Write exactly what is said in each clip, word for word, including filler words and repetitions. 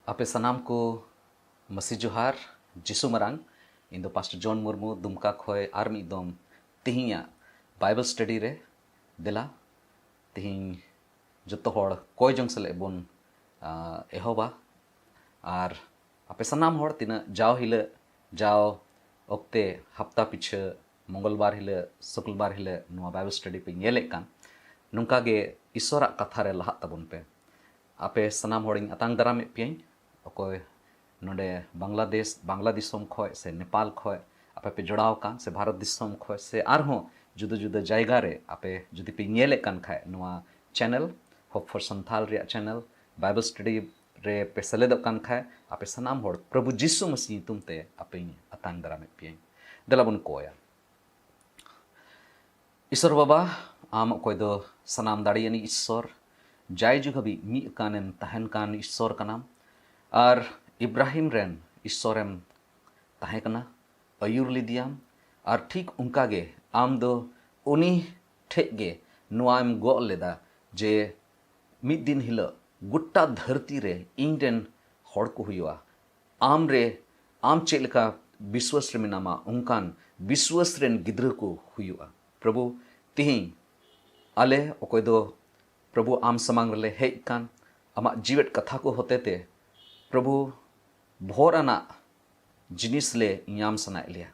ᱟᱯᱮ ᱥᱟᱱᱟᱢ ᱠᱚ ᱢᱟᱹᱥᱤ ᱡᱚᱦᱟᱨ, ᱡᱤᱥᱩ ᱢᱟᱨᱟᱝ᱾ ᱤᱧ ᱫᱚ ᱯᱟᱥᱴᱚᱨ ᱡᱚᱱ ᱢᱩᱨᱢᱩ, ᱫᱩᱢᱠᱟ ᱠᱷᱚᱱ ᱟᱨ ᱢᱤᱫ ᱫᱚᱢ ᱛᱮᱦᱮᱧᱟᱜ ᱵᱟᱭᱵᱮᱞ ᱥᱴᱟᱰᱤ ᱨᱮ᱾ ᱫᱮᱞᱟ, ᱛᱮᱦᱮᱧ ᱡᱚᱛᱚ ᱦᱚᱲ ᱠᱚᱭ ᱡᱚᱝ ᱥᱟᱞᱟᱜ ᱵᱚᱱ, ᱟ, ᱮᱦᱚᱵᱟ᱾ ᱟᱨ ᱟᱯᱮ ᱥᱟᱱᱟᱢ ᱦᱚᱲ ᱛᱤᱱᱟᱹᱜ ᱡᱟᱣ ᱦᱤᱞᱳᱜ, ᱡᱟᱣ ᱚᱠᱛᱮ ᱦᱟᱯᱛᱟ ᱯᱤᱪᱷᱟᱹ ᱢᱚᱝᱜᱚᱞᱵᱟᱨ ᱦᱤᱞᱳᱜ, ᱥᱩᱠᱞᱵᱟᱨ ᱦᱤᱞᱳᱜ ᱱᱚᱣᱟ ᱵᱟᱭᱵᱮᱞ ᱥᱴᱟᱰᱤ ᱯᱮ ᱧᱮᱞᱮᱫ ᱠᱟᱱ, ᱱᱚᱝᱠᱟ ᱜᱮ ᱤᱥᱚᱨᱟᱜ ᱠᱟᱛᱷᱟ ᱨᱮ ᱞᱟᱦᱟᱜ ᱛᱟᱵᱚᱱ ᱯᱮ᱾ ᱟᱯᱮ ᱥᱟᱱᱟᱢ ᱦᱚᱲᱤᱧ ᱟᱛᱟᱝ ᱫᱟᱨᱟᱢᱮᱫ ᱯᱮᱭᱟᱧ᱾ ᱚᱠᱚᱭ ᱱᱚᱰᱮ ᱵᱟᱝᱞᱟᱫᱮᱥ, ᱵᱟᱝᱞᱟ ᱫᱤᱥᱚᱢ ᱠᱷᱚᱡ ᱥᱮ ᱱᱮᱯᱟᱞ ᱠᱷᱚᱡ ᱟᱯᱮ ᱯᱮ ᱡᱚᱲᱟᱣ ᱟᱠᱟᱱ, ᱥᱮ ᱵᱷᱟᱨᱚᱛ ᱫᱤᱥᱚᱢ ᱠᱷᱚᱡ ᱥᱮ ᱟᱨᱦᱚᱸ ᱡᱩᱫᱟᱹ ᱡᱩᱫᱟᱹ ᱡᱟᱭᱜᱟ ᱨᱮ ᱟᱯᱮ ᱡᱩᱫᱤ ᱯᱮ ᱧᱮᱞᱮᱫ ᱠᱟᱱ ᱠᱷᱟᱡ ᱱᱚᱣᱟ ᱪᱮᱱᱮᱞ, Hope for Santhal ᱨᱮᱭᱟᱜ ᱪᱮᱱᱮᱞ, ᱵᱟᱭᱵᱮᱞ ᱥᱴᱟᱰᱤ ᱨᱮ ᱯᱮ ᱥᱮᱞᱮᱫᱚᱜ ᱠᱟᱱ ᱠᱷᱟᱡ, ᱟᱯᱮ ᱥᱟᱱᱟᱢ ᱦᱚᱲ ᱯᱨᱚᱵᱷᱩ ᱡᱤᱥᱩ ᱢᱟᱹᱥᱤ ᱧᱩᱛᱩᱢ ᱛᱮ ᱟᱯᱮᱧ ᱟᱛᱟᱝ ᱫᱟᱨᱟᱢᱮᱫ ᱯᱮᱭᱟᱧ᱾ ᱫᱮᱞᱟ ᱵᱚᱱ ᱠᱚᱭᱟ᱾ ᱤᱥᱚᱨ ᱵᱟᱵᱟ, ᱟᱢ ᱚᱠᱚᱭ ᱫᱚ ᱥᱟᱱᱟᱢ ᱫᱟᱲᱮᱭᱟᱱᱤᱡ ᱤᱥᱚᱨ, ᱡᱟᱭ ᱡᱩᱜᱽ ᱦᱟᱹᱵᱤᱡ ᱢᱤᱫ ᱠᱟᱱᱮᱢ ᱛᱟᱦᱮᱱ ᱠᱟᱱ ᱤᱥᱚᱨ ᱠᱟᱱᱟᱢ᱾ ᱟᱨ ᱤᱵᱨᱟᱦᱤᱢ ᱨᱮᱱ ᱤᱥᱚᱨᱮᱢ ᱛᱟᱦᱮᱸ ᱠᱟᱱᱟ, ᱟᱹᱭᱩᱨ ᱞᱮᱫᱮᱭᱟᱢ᱾ ᱟᱨ ᱴᱷᱤᱠ ᱚᱱᱠᱟ ᱜᱮ ᱟᱢ ᱫᱚ ᱩᱱᱤ ᱴᱷᱮᱡ ᱜᱮ ᱱᱚᱣᱟᱢ ᱜᱚᱜ ᱞᱮᱫᱟ ᱡᱮ ᱢᱤᱫ ᱫᱤᱱ ᱦᱤᱞᱳᱜ ᱜᱚᱴᱟ ᱫᱷᱟᱹᱨᱛᱤ ᱨᱮ ᱤᱧ ᱨᱮᱱ ᱦᱚᱲ ᱠᱚ ᱦᱩᱭᱩᱜᱼᱟ᱾ ᱟᱢ ᱨᱮ, ᱟᱢ ᱪᱮᱫ ᱞᱮᱠᱟ ᱵᱤᱥᱣᱟᱥ ᱨᱮ ᱢᱮᱱᱟᱢᱟ, ᱚᱱᱠᱟᱱ ᱵᱤᱥᱣᱟᱥ ᱨᱮᱱ ᱜᱤᱫᱽᱨᱟᱹ ᱠᱚ ᱦᱩᱭᱩᱜᱼᱟ᱾ ᱯᱨᱚᱵᱷᱩ, ᱛᱤᱦᱤᱧ ᱟᱞᱮ ᱚᱠᱚᱭ ᱫᱚ ᱯᱨᱚᱵᱷᱩ ᱟᱢ ᱥᱟᱢᱟᱝ ᱨᱮᱞᱮ ᱦᱮᱡ ᱠᱟᱱ, ᱟᱢᱟᱜ ᱡᱤᱣᱮᱫ ᱠᱟᱛᱷᱟ ᱠᱚ ᱦᱚᱛᱮ ᱛᱮ ᱯᱨᱚᱵᱷᱩ ᱵᱷᱳᱨ ᱟᱱᱟᱜ ᱡᱤᱱᱤᱥ ᱞᱮ ᱧᱟᱢ ᱥᱟᱱᱟᱭᱮᱫ ᱞᱮᱭᱟ᱾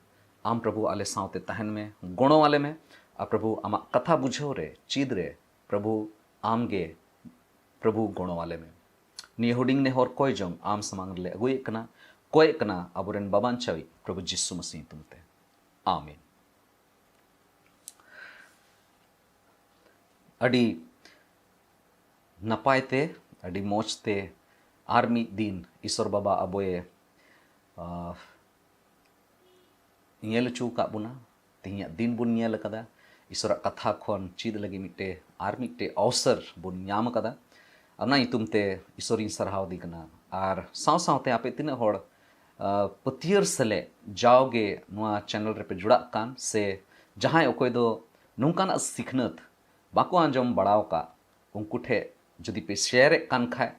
ᱟᱢ ᱯᱨᱚᱵᱷᱩ ᱟᱞᱮ ᱥᱟᱶᱛᱮ ᱛᱟᱦᱮᱱ ᱢᱮ, ᱜᱚᱲᱚ ᱟᱞᱮ ᱢᱮ᱾ ᱟᱨ ᱯᱨᱚᱵᱷᱩ ᱟᱢᱟᱜ ᱠᱟᱛᱷᱟ ᱵᱩᱡᱷᱟᱹᱣ ᱨᱮ, ᱪᱮᱫ ᱨᱮ ᱯᱨᱚᱵᱷᱩ ᱟᱢ ᱜᱮ ᱯᱨᱚᱵᱷᱩ ᱜᱚᱲᱚ ᱟᱞᱮ ᱢᱮ᱾ ᱱᱤᱭᱟᱹ ᱦᱩᱰᱤᱧ ᱱᱮᱦᱚᱨ ᱠᱚᱭ ᱡᱚᱝ ᱟᱢ ᱥᱟᱢᱟᱝ ᱨᱮᱞᱮ ᱟᱹᱜᱩᱭᱮᱫ ᱠᱟᱱᱟ, ᱠᱚᱭᱮᱫ ᱠᱟᱱᱟ ᱟᱵᱚᱨᱮᱱ ᱵᱟᱵᱟᱧᱪᱟᱣᱤᱡ ᱯᱨᱚᱵᱷᱩ ᱡᱤᱥᱩ ᱢᱟᱹᱥᱤ ᱧᱩᱛᱩᱢ ᱛᱮ᱾ ᱟᱢᱮᱱ᱾ ᱟᱹᱰᱤ ᱱᱟᱯᱟᱭ ᱛᱮ, ᱟᱹᱰᱤ ᱢᱚᱡᱽ ᱛᱮ ᱟᱨ ᱢᱤᱫ ᱫᱤᱱ ᱤᱥᱚᱨ ᱵᱟᱵᱟ ᱟᱵᱚᱭᱮ, ᱟᱦ, ᱧᱮᱞ ᱦᱚᱪᱚ ᱟᱠᱟᱫ ᱵᱚᱱᱟ᱾ ᱛᱮᱦᱮᱧᱟᱜ ᱫᱤᱱ ᱵᱚᱱ ᱧᱮᱞ ᱟᱠᱟᱫᱟ᱾ ᱤᱥᱚᱨᱟᱜ ᱠᱟᱛᱷᱟ ᱠᱷᱚᱱ ᱪᱮᱫ ᱞᱟᱹᱜᱤᱫ ᱢᱤᱫᱴᱮᱡ ᱟᱨ ᱢᱤᱫᱴᱮᱡ ᱚᱣᱥᱚᱨ ᱵᱚᱱ ᱧᱟᱢ ᱟᱠᱟᱫᱟ᱾ ᱚᱱᱟ ᱧᱩᱛᱩᱢ ᱛᱮ ᱤᱥᱚᱨᱤᱧ ᱥᱟᱨᱦᱟᱣ ᱫᱮ ᱠᱟᱱᱟ᱾ ᱟᱨ ᱥᱟᱶ ᱥᱟᱶᱛᱮ ᱟᱯᱮ ᱛᱤᱱᱟᱹᱜ ᱦᱚᱲ, ᱟ, ᱯᱟᱹᱛᱭᱟᱹᱨ ᱥᱮᱞᱮᱫ ᱡᱟᱣᱜᱮ ᱱᱚᱣᱟ ᱪᱮᱱᱮᱞ ᱨᱮᱯᱮ ᱡᱚᱲᱟᱜ ᱠᱟᱱ, ᱥᱮ ᱡᱟᱦᱟᱸᱭ ᱚᱠᱚᱭ ᱫᱚ ᱱᱚᱝᱠᱟᱱᱟᱜ ᱥᱤᱠᱷᱱᱟᱹᱛ ᱵᱟᱠᱚ ᱟᱸᱡᱚᱢ ᱵᱟᱲᱟᱣ ᱟᱠᱟᱫ, ᱩᱱᱠᱩ ᱴᱷᱮᱡ ᱡᱩᱫᱤ ᱯᱮ ᱥᱮᱭᱟᱨᱮᱫ ᱠᱟᱱ ᱠᱷᱟᱡ,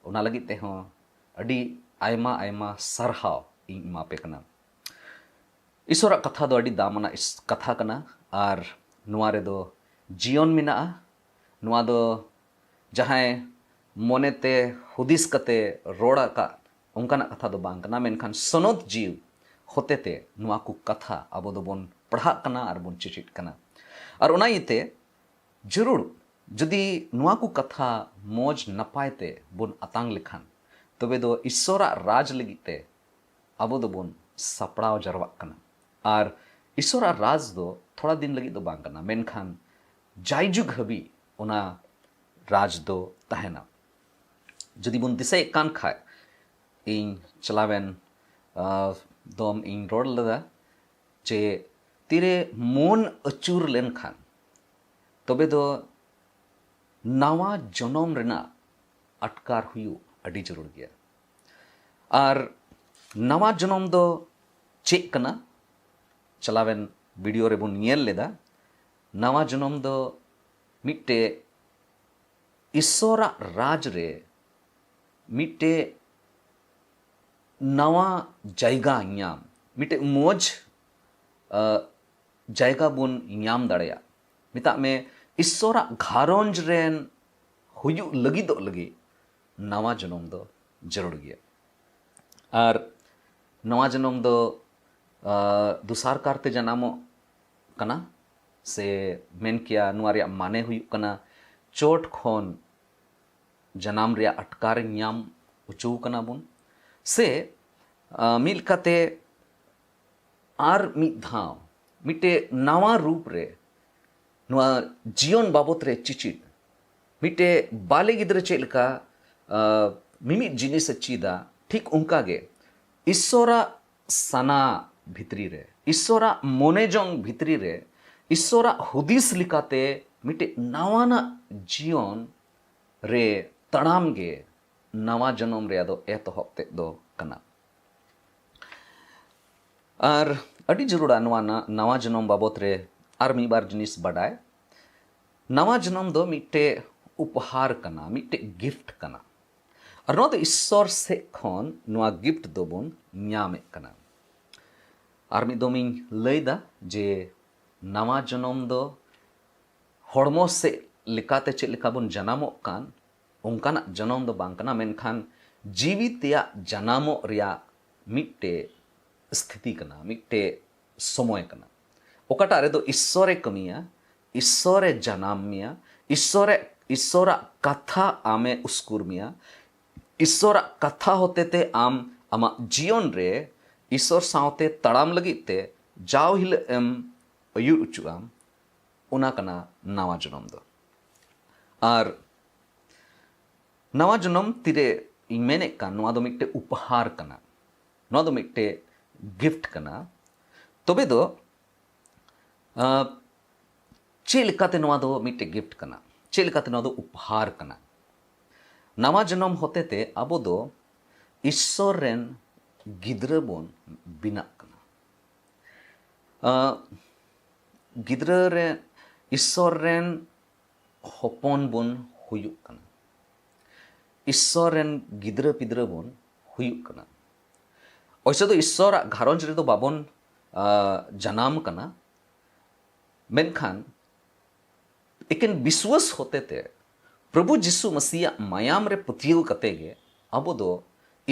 ᱚᱱᱟ ᱞᱟᱹᱜᱤᱫ ᱛᱮᱦᱚᱸ ᱟᱹᱰᱤ ᱟᱭᱢᱟ ᱟᱭᱢᱟ ᱥᱟᱨᱦᱟᱣ ᱤᱧ ᱮᱢᱟᱯᱮ ᱠᱟᱱᱟ᱾ ᱤᱥᱚᱨᱟᱜ ᱠᱟᱛᱷᱟ ᱫᱚ ᱟᱹᱰᱤ ᱫᱟᱢ ᱟᱱᱟᱜ ᱤᱥ-, ᱠᱟᱛᱷᱟ ᱠᱟᱱᱟ, ᱟᱨ ᱱᱚᱣᱟ ᱨᱮᱫᱚ ᱡᱤᱭᱚᱱ ᱢᱮᱱᱟᱜᱼᱟ᱾ ᱱᱚᱣᱟ ᱫᱚ ᱡᱟᱦᱟᱸᱭ ᱢᱚᱱᱮᱛᱮ ᱦᱩᱫᱤᱥ ᱠᱟᱛᱮ ᱨᱚᱲ ᱟᱠᱟᱫ ᱚᱱᱠᱟᱱᱟᱜ ᱠᱟᱛᱷᱟ ᱫᱚ ᱵᱟᱝ ᱠᱟᱱᱟ, ᱢᱮᱱᱠᱷᱟᱱ ᱥᱚᱱᱚᱛ ᱡᱤᱣᱤ ᱦᱚᱛᱮᱛᱮ ᱱᱚᱣᱟ ᱠᱚ ᱠᱟᱛᱷᱟ ᱟᱵᱚ ᱫᱚᱵᱚᱱ ᱯᱟᱲᱦᱟᱜ ᱠᱟᱱᱟ ᱟᱨ ᱵᱚᱱ ᱪᱮᱪᱮᱫ ᱠᱟᱱᱟ᱾ ᱟᱨ ᱚᱱᱟ ᱤᱭᱟᱹᱛᱮ ᱡᱟᱹᱨᱩᱲ ᱡᱩᱫᱤ ᱱᱚᱣᱟ ᱠᱚ ᱠᱟᱛᱷᱟ ᱢᱚᱡᱽ ᱱᱟᱯᱟᱭ ᱛᱮ ᱵᱚᱱ ᱟᱛᱟᱝ ᱞᱮᱠᱷᱟᱱ, ᱛᱚᱵᱮ ᱫᱚ ᱤᱥᱚᱨᱟᱜ ᱨᱟᱡᱽ ᱞᱟᱹᱜᱤᱫ ᱛᱮ ᱟᱵᱚ ᱫᱚᱵᱚᱱ ᱥᱟᱯᱲᱟᱣ ᱡᱟᱨᱣᱟᱜ ᱠᱟᱱᱟ᱾ ᱟᱨ ᱤᱥᱚᱨᱟᱜ ᱨᱟᱡᱽ ᱫᱚ ᱛᱷᱚᱲᱟ ᱫᱤᱱ ᱞᱟᱹᱜᱤᱫ ᱫᱚ ᱵᱟᱝ ᱠᱟᱱᱟ, ᱢᱮᱱᱠᱷᱟᱱ ᱡᱟᱭᱡᱩᱜᱽ ᱦᱟᱹᱵᱤᱡ ᱚᱱᱟ ᱨᱟᱡᱽ ᱫᱚ ᱛᱟᱦᱮᱱᱟ᱾ ᱡᱩᱫᱤ ᱵᱚᱱ ᱫᱤᱥᱟᱹᱭᱮᱫ ᱠᱟᱱ ᱠᱷᱟᱡ, ᱤᱧ ᱪᱟᱞᱟᱣᱮᱱ, ᱟᱸ, ᱫᱚᱢ ᱤᱧ ᱨᱚᱲ ᱞᱮᱫᱟ ᱡᱮ ᱛᱤᱨᱮ ᱢᱚᱱ ᱟᱹᱪᱩᱨ ᱞᱮᱱᱠᱷᱟᱱ ᱛᱚᱵᱮ ᱫᱚ ᱱᱟᱣᱟ ᱡᱚᱱᱚᱢ ᱨᱮᱱᱟᱜ ᱟᱴᱠᱟᱨ ᱦᱩᱭᱩᱜ ᱟᱹᱰᱤ ᱡᱟᱹᱨᱩᱲ ᱜᱮᱭᱟ᱾ ᱟᱨ ᱱᱟᱣᱟ ᱡᱚᱱᱚᱢ ᱫᱚ ᱪᱮᱫ ᱠᱟᱱᱟ? ᱪᱟᱞᱟᱣᱮᱱ ᱵᱷᱤᱰᱤᱭᱳ ᱨᱮᱵᱚᱱ ᱧᱮᱞ ᱞᱮᱫᱟ, ᱱᱟᱣᱟ ᱡᱚᱱᱚᱢ ᱫᱚ ᱢᱤᱫᱴᱮᱡ ᱤᱥᱚᱨᱟᱜ ᱨᱟᱡᱽ ᱨᱮ ᱢᱤᱫᱴᱮᱡ ᱱᱟᱣᱟ ᱡᱟᱭᱜᱟ ᱧᱟᱢ, ᱢᱤᱫᱴᱮᱡ ᱢᱚᱡᱽ, ᱟ, ᱡᱟᱭᱜᱟ ᱵᱚᱱ ᱧᱟᱢ ᱫᱟᱲᱮᱭᱟᱜ᱾ ᱢᱮᱛᱟᱜ ᱢᱮ, ᱤᱥᱚᱨᱟᱜ ᱜᱷᱟᱨᱚᱸᱡᱽ ᱨᱮᱱ ᱦᱩᱭᱩᱜ ᱞᱟᱹᱜᱤᱫᱚᱜ ᱞᱟᱹᱜᱤᱫ ᱱᱟᱣᱟ ᱡᱚᱱᱚᱢ ᱫᱚ ᱡᱟᱹᱨᱩᱲ ᱜᱮᱭᱟ᱾ ᱟᱨ ᱱᱟᱣᱟ ᱡᱚᱱᱚᱢ ᱫᱚ, ᱟ, ᱫᱚᱥᱟᱨ ᱠᱟᱨᱛᱮ ᱡᱟᱱᱟᱢᱚᱜ ᱠᱟᱱᱟ, ᱥᱮ ᱢᱮᱱ ᱠᱮᱭᱟ ᱱᱚᱣᱟ ᱨᱮᱭᱟᱜ ᱢᱟᱱᱮ ᱦᱩᱭᱩᱜ ᱠᱟᱱᱟ ᱪᱚᱴ ᱠᱷᱚᱱ ᱡᱟᱱᱟᱢ ᱨᱮᱭᱟᱜ ᱟᱴᱠᱟᱨ ᱧᱟᱢ ᱦᱚᱪᱚ ᱠᱟᱱᱟ ᱵᱚᱱ, ᱥᱮ, ᱟ, ᱢᱤᱫ ᱞᱮᱠᱟᱛᱮ ᱟᱨ ᱢᱤᱫ ᱫᱷᱟᱣ ᱢᱤᱫᱴᱮᱡ ᱱᱟᱣᱟ ᱨᱩᱯ ᱨᱮ ᱱᱚᱣᱟ ᱡᱤᱭᱚᱱ ᱵᱟᱵᱚᱛ ᱨᱮ ᱪᱮᱪᱮᱫ᱾ ᱢᱤᱫᱴᱮᱡ ᱵᱟᱞᱮ ᱜᱤᱫᱽᱨᱟᱹ ᱪᱮᱫ ᱞᱮᱠᱟ, ᱟ, ᱢᱤᱢᱤᱫ ᱡᱤᱱᱤᱥ ᱮ ᱪᱮᱫᱟ, ᱴᱷᱤᱠ ᱚᱱᱠᱟ ᱜᱮ ᱤᱥᱚᱨᱟᱜ ᱥᱟᱱᱟ ᱵᱷᱤᱛᱨᱤ ᱨᱮ, ᱤᱥᱚᱨᱟᱜ ᱢᱚᱱᱮ ᱡᱚᱝ ᱵᱷᱤᱛᱨᱤ ᱨᱮ, ᱤᱥᱚᱨᱟᱜ ᱦᱩᱫᱤᱥ ᱞᱮᱠᱟᱛᱮ ᱢᱤᱫᱴᱮᱡ ᱱᱟᱣᱟᱱᱟᱜ ᱡᱤᱭᱚᱱ ᱨᱮ ᱛᱟᱲᱟᱢ ᱜᱮ ᱱᱟᱣᱟ ᱡᱚᱱᱚᱢ ᱨᱮᱭᱟᱜ ᱫᱚ ᱮᱛᱚᱦᱚᱵ ᱛᱮᱫ ᱫᱚ ᱠᱟᱱᱟ᱾ ᱟᱨ ᱟᱹᱰᱤ ᱡᱟᱹᱨᱩᱲᱟ ᱱᱚᱣᱟ ᱱᱟ-, ᱱᱟᱣᱟ ᱡᱚᱱᱚᱢ ᱵᱟᱵᱚᱛ ᱨᱮ ᱟᱨ ᱢᱤᱫ ᱵᱟᱨ ᱡᱤᱱᱤᱥ ᱵᱟᱰᱟᱭ᱾ ᱱᱟᱣᱟ ᱡᱚᱱᱚᱢ ᱫᱚ ᱢᱤᱫᱴᱮᱡ ᱩᱯᱚᱦᱟᱨ ᱠᱟᱱᱟ, ᱢᱤᱫᱴᱮᱡ ᱜᱤᱯᱷᱴ ᱠᱟᱱᱟ᱾ ᱟᱨ ᱱᱚᱣᱟ ᱫᱚ ᱤᱥᱥᱚᱨ ᱥᱮᱫ ᱠᱷᱚᱱ ᱱᱚᱣᱟ ᱜᱤᱯᱷᱴ ᱫᱚᱵᱚᱱ ᱧᱟᱢᱮᱫ ᱠᱟᱱᱟ᱾ ᱟᱨ ᱢᱤᱫ ᱫᱚᱢ ᱤᱧ ᱞᱟᱹᱭᱫᱟ ᱡᱮ ᱱᱟᱣᱟ ᱡᱚᱱᱚᱢ ᱫᱚ ᱦᱚᱲᱢᱚ ᱥᱮᱫ ᱞᱮᱠᱟᱛᱮ ᱪᱮᱫ ᱞᱮᱠᱟ ᱵᱚᱱ ᱡᱟᱱᱟᱢᱚᱜ ᱠᱟᱱ, ᱚᱱᱠᱟᱱᱟᱜ ᱡᱚᱱᱚᱢ ᱫᱚ ᱵᱟᱝ ᱠᱟᱱᱟ, ᱢᱮᱱᱠᱷᱟᱱ ᱡᱤᱣᱤ ᱛᱮᱭᱟᱜ ᱡᱟᱱᱟᱢᱚᱜ ᱨᱮᱭᱟᱜ ᱢᱤᱫᱴᱮᱡ ᱥᱛᱷᱤᱛᱤ ᱠᱟᱱᱟ, ᱢᱤᱫᱴᱮᱡ ᱥᱚᱢᱚᱭ ᱠᱟᱱᱟ, ᱚᱠᱟᱴᱟᱜ ᱨᱮᱫᱚ ᱤᱥᱥᱚᱨᱮ ᱠᱟᱹᱢᱤᱭᱟ, ᱤᱥᱥᱚᱨᱮ ᱡᱟᱱᱟᱢ ᱢᱮᱭᱟ, ᱤᱥᱥᱚᱨᱮ, ᱤᱥᱥᱚᱨᱟᱜ ᱠᱟᱛᱷᱟ ᱟᱢᱮ ᱩᱥᱠᱩᱨ ᱢᱮᱭᱟ, ᱤᱥᱥᱚᱨᱟᱜ ᱠᱟᱛᱷᱟ ᱦᱚᱛᱮᱛᱮ ᱟᱢ ᱟᱢᱟᱜ ᱡᱤᱭᱚᱱ ᱨᱮ ᱤᱥᱥᱚᱨ ᱥᱟᱶᱛᱮ ᱛᱟᱲᱟᱢ ᱞᱟᱹᱜᱤᱫ ᱛᱮ ᱡᱟᱣ ᱦᱤᱞᱳᱜ ᱮᱢ ᱟᱹᱭᱩᱨ ᱚᱪᱚᱜᱼᱟ᱾ ᱚᱱᱟ ᱠᱟᱱᱟ ᱱᱟᱣᱟ ᱡᱚᱱᱚᱢ ᱫᱚ᱾ ᱟᱨ ᱱᱟᱣᱟ ᱡᱚᱱᱚᱢ ᱛᱤᱨᱮ ᱤᱧ ᱢᱮᱱᱮᱫ ᱠᱟᱱ, ᱱᱚᱣᱟ ᱫᱚ ᱢᱤᱫᱴᱮᱡ ᱩᱯᱚᱦᱟᱨ ᱠᱟᱱᱟ, ᱱᱚᱣᱟ ᱫᱚ ᱢᱤᱫᱴᱮᱡ ᱜᱤᱯᱷᱴ ᱠᱟᱱᱟ᱾ ᱛᱚᱵᱮ ᱫᱚ ᱟᱸ, ᱪᱮᱫ ᱞᱮᱠᱟᱛᱮ ᱱᱚᱣᱟ ᱫᱚ ᱢᱤᱫᱴᱮᱡ ᱜᱤᱯᱷᱴ ᱠᱟᱱᱟ? ᱪᱮᱫ ᱞᱮᱠᱟᱛᱮ ᱱᱚᱣᱟ ᱫᱚ ᱩᱯᱚᱦᱟᱨ ᱠᱟᱱᱟ? ᱱᱟᱣᱟ ᱡᱚᱱᱚᱢ ᱦᱚᱛᱮᱛᱮ ᱟᱵᱚ ᱫᱚ ᱤᱥᱥᱚᱨ ᱨᱮᱱ ᱜᱤᱫᱽᱨᱟᱹ ᱵᱚᱱ ᱵᱮᱱᱟᱜ ᱠᱟᱱᱟ᱾ ᱟᱸ, ᱜᱤᱫᱽᱨᱟᱹ ᱨᱮ, ᱤᱥᱥᱚᱨ ᱨᱮᱱ ᱦᱚᱯᱚᱱ ᱵᱚᱱ ᱦᱩᱭᱩᱜ ᱠᱟᱱᱟ, ᱤᱥᱥᱚᱨ ᱨᱮᱱ ᱜᱤᱫᱽᱨᱟᱹ ᱯᱤᱫᱽᱨᱟᱹ ᱵᱚᱱ ᱦᱩᱭᱩᱜ ᱠᱟᱱᱟ᱾ ᱚᱭᱥᱮ ᱫᱚ ᱤᱥᱥᱚᱨᱟᱜ ᱜᱷᱟᱨᱚᱸᱡᱽ ᱨᱮᱫᱚ ᱵᱟᱵᱚᱱ, ᱟ, ᱡᱟᱱᱟᱢ ᱠᱟᱱᱟ, ᱢᱮᱱᱠᱷᱟᱱ ᱮᱠᱮᱱ ᱵᱤᱥᱣᱟᱹᱥ ᱦᱚᱛᱮᱛᱮ ᱯᱨᱚᱵᱷᱩ ᱡᱤᱥᱩ ᱢᱟᱥᱤᱭᱟᱜ ᱢᱟᱭᱟᱢ ᱨᱮ ᱯᱟᱹᱛᱭᱟᱹᱣ ᱠᱟᱛᱮ ᱜᱮ ᱟᱵᱚ ᱫᱚ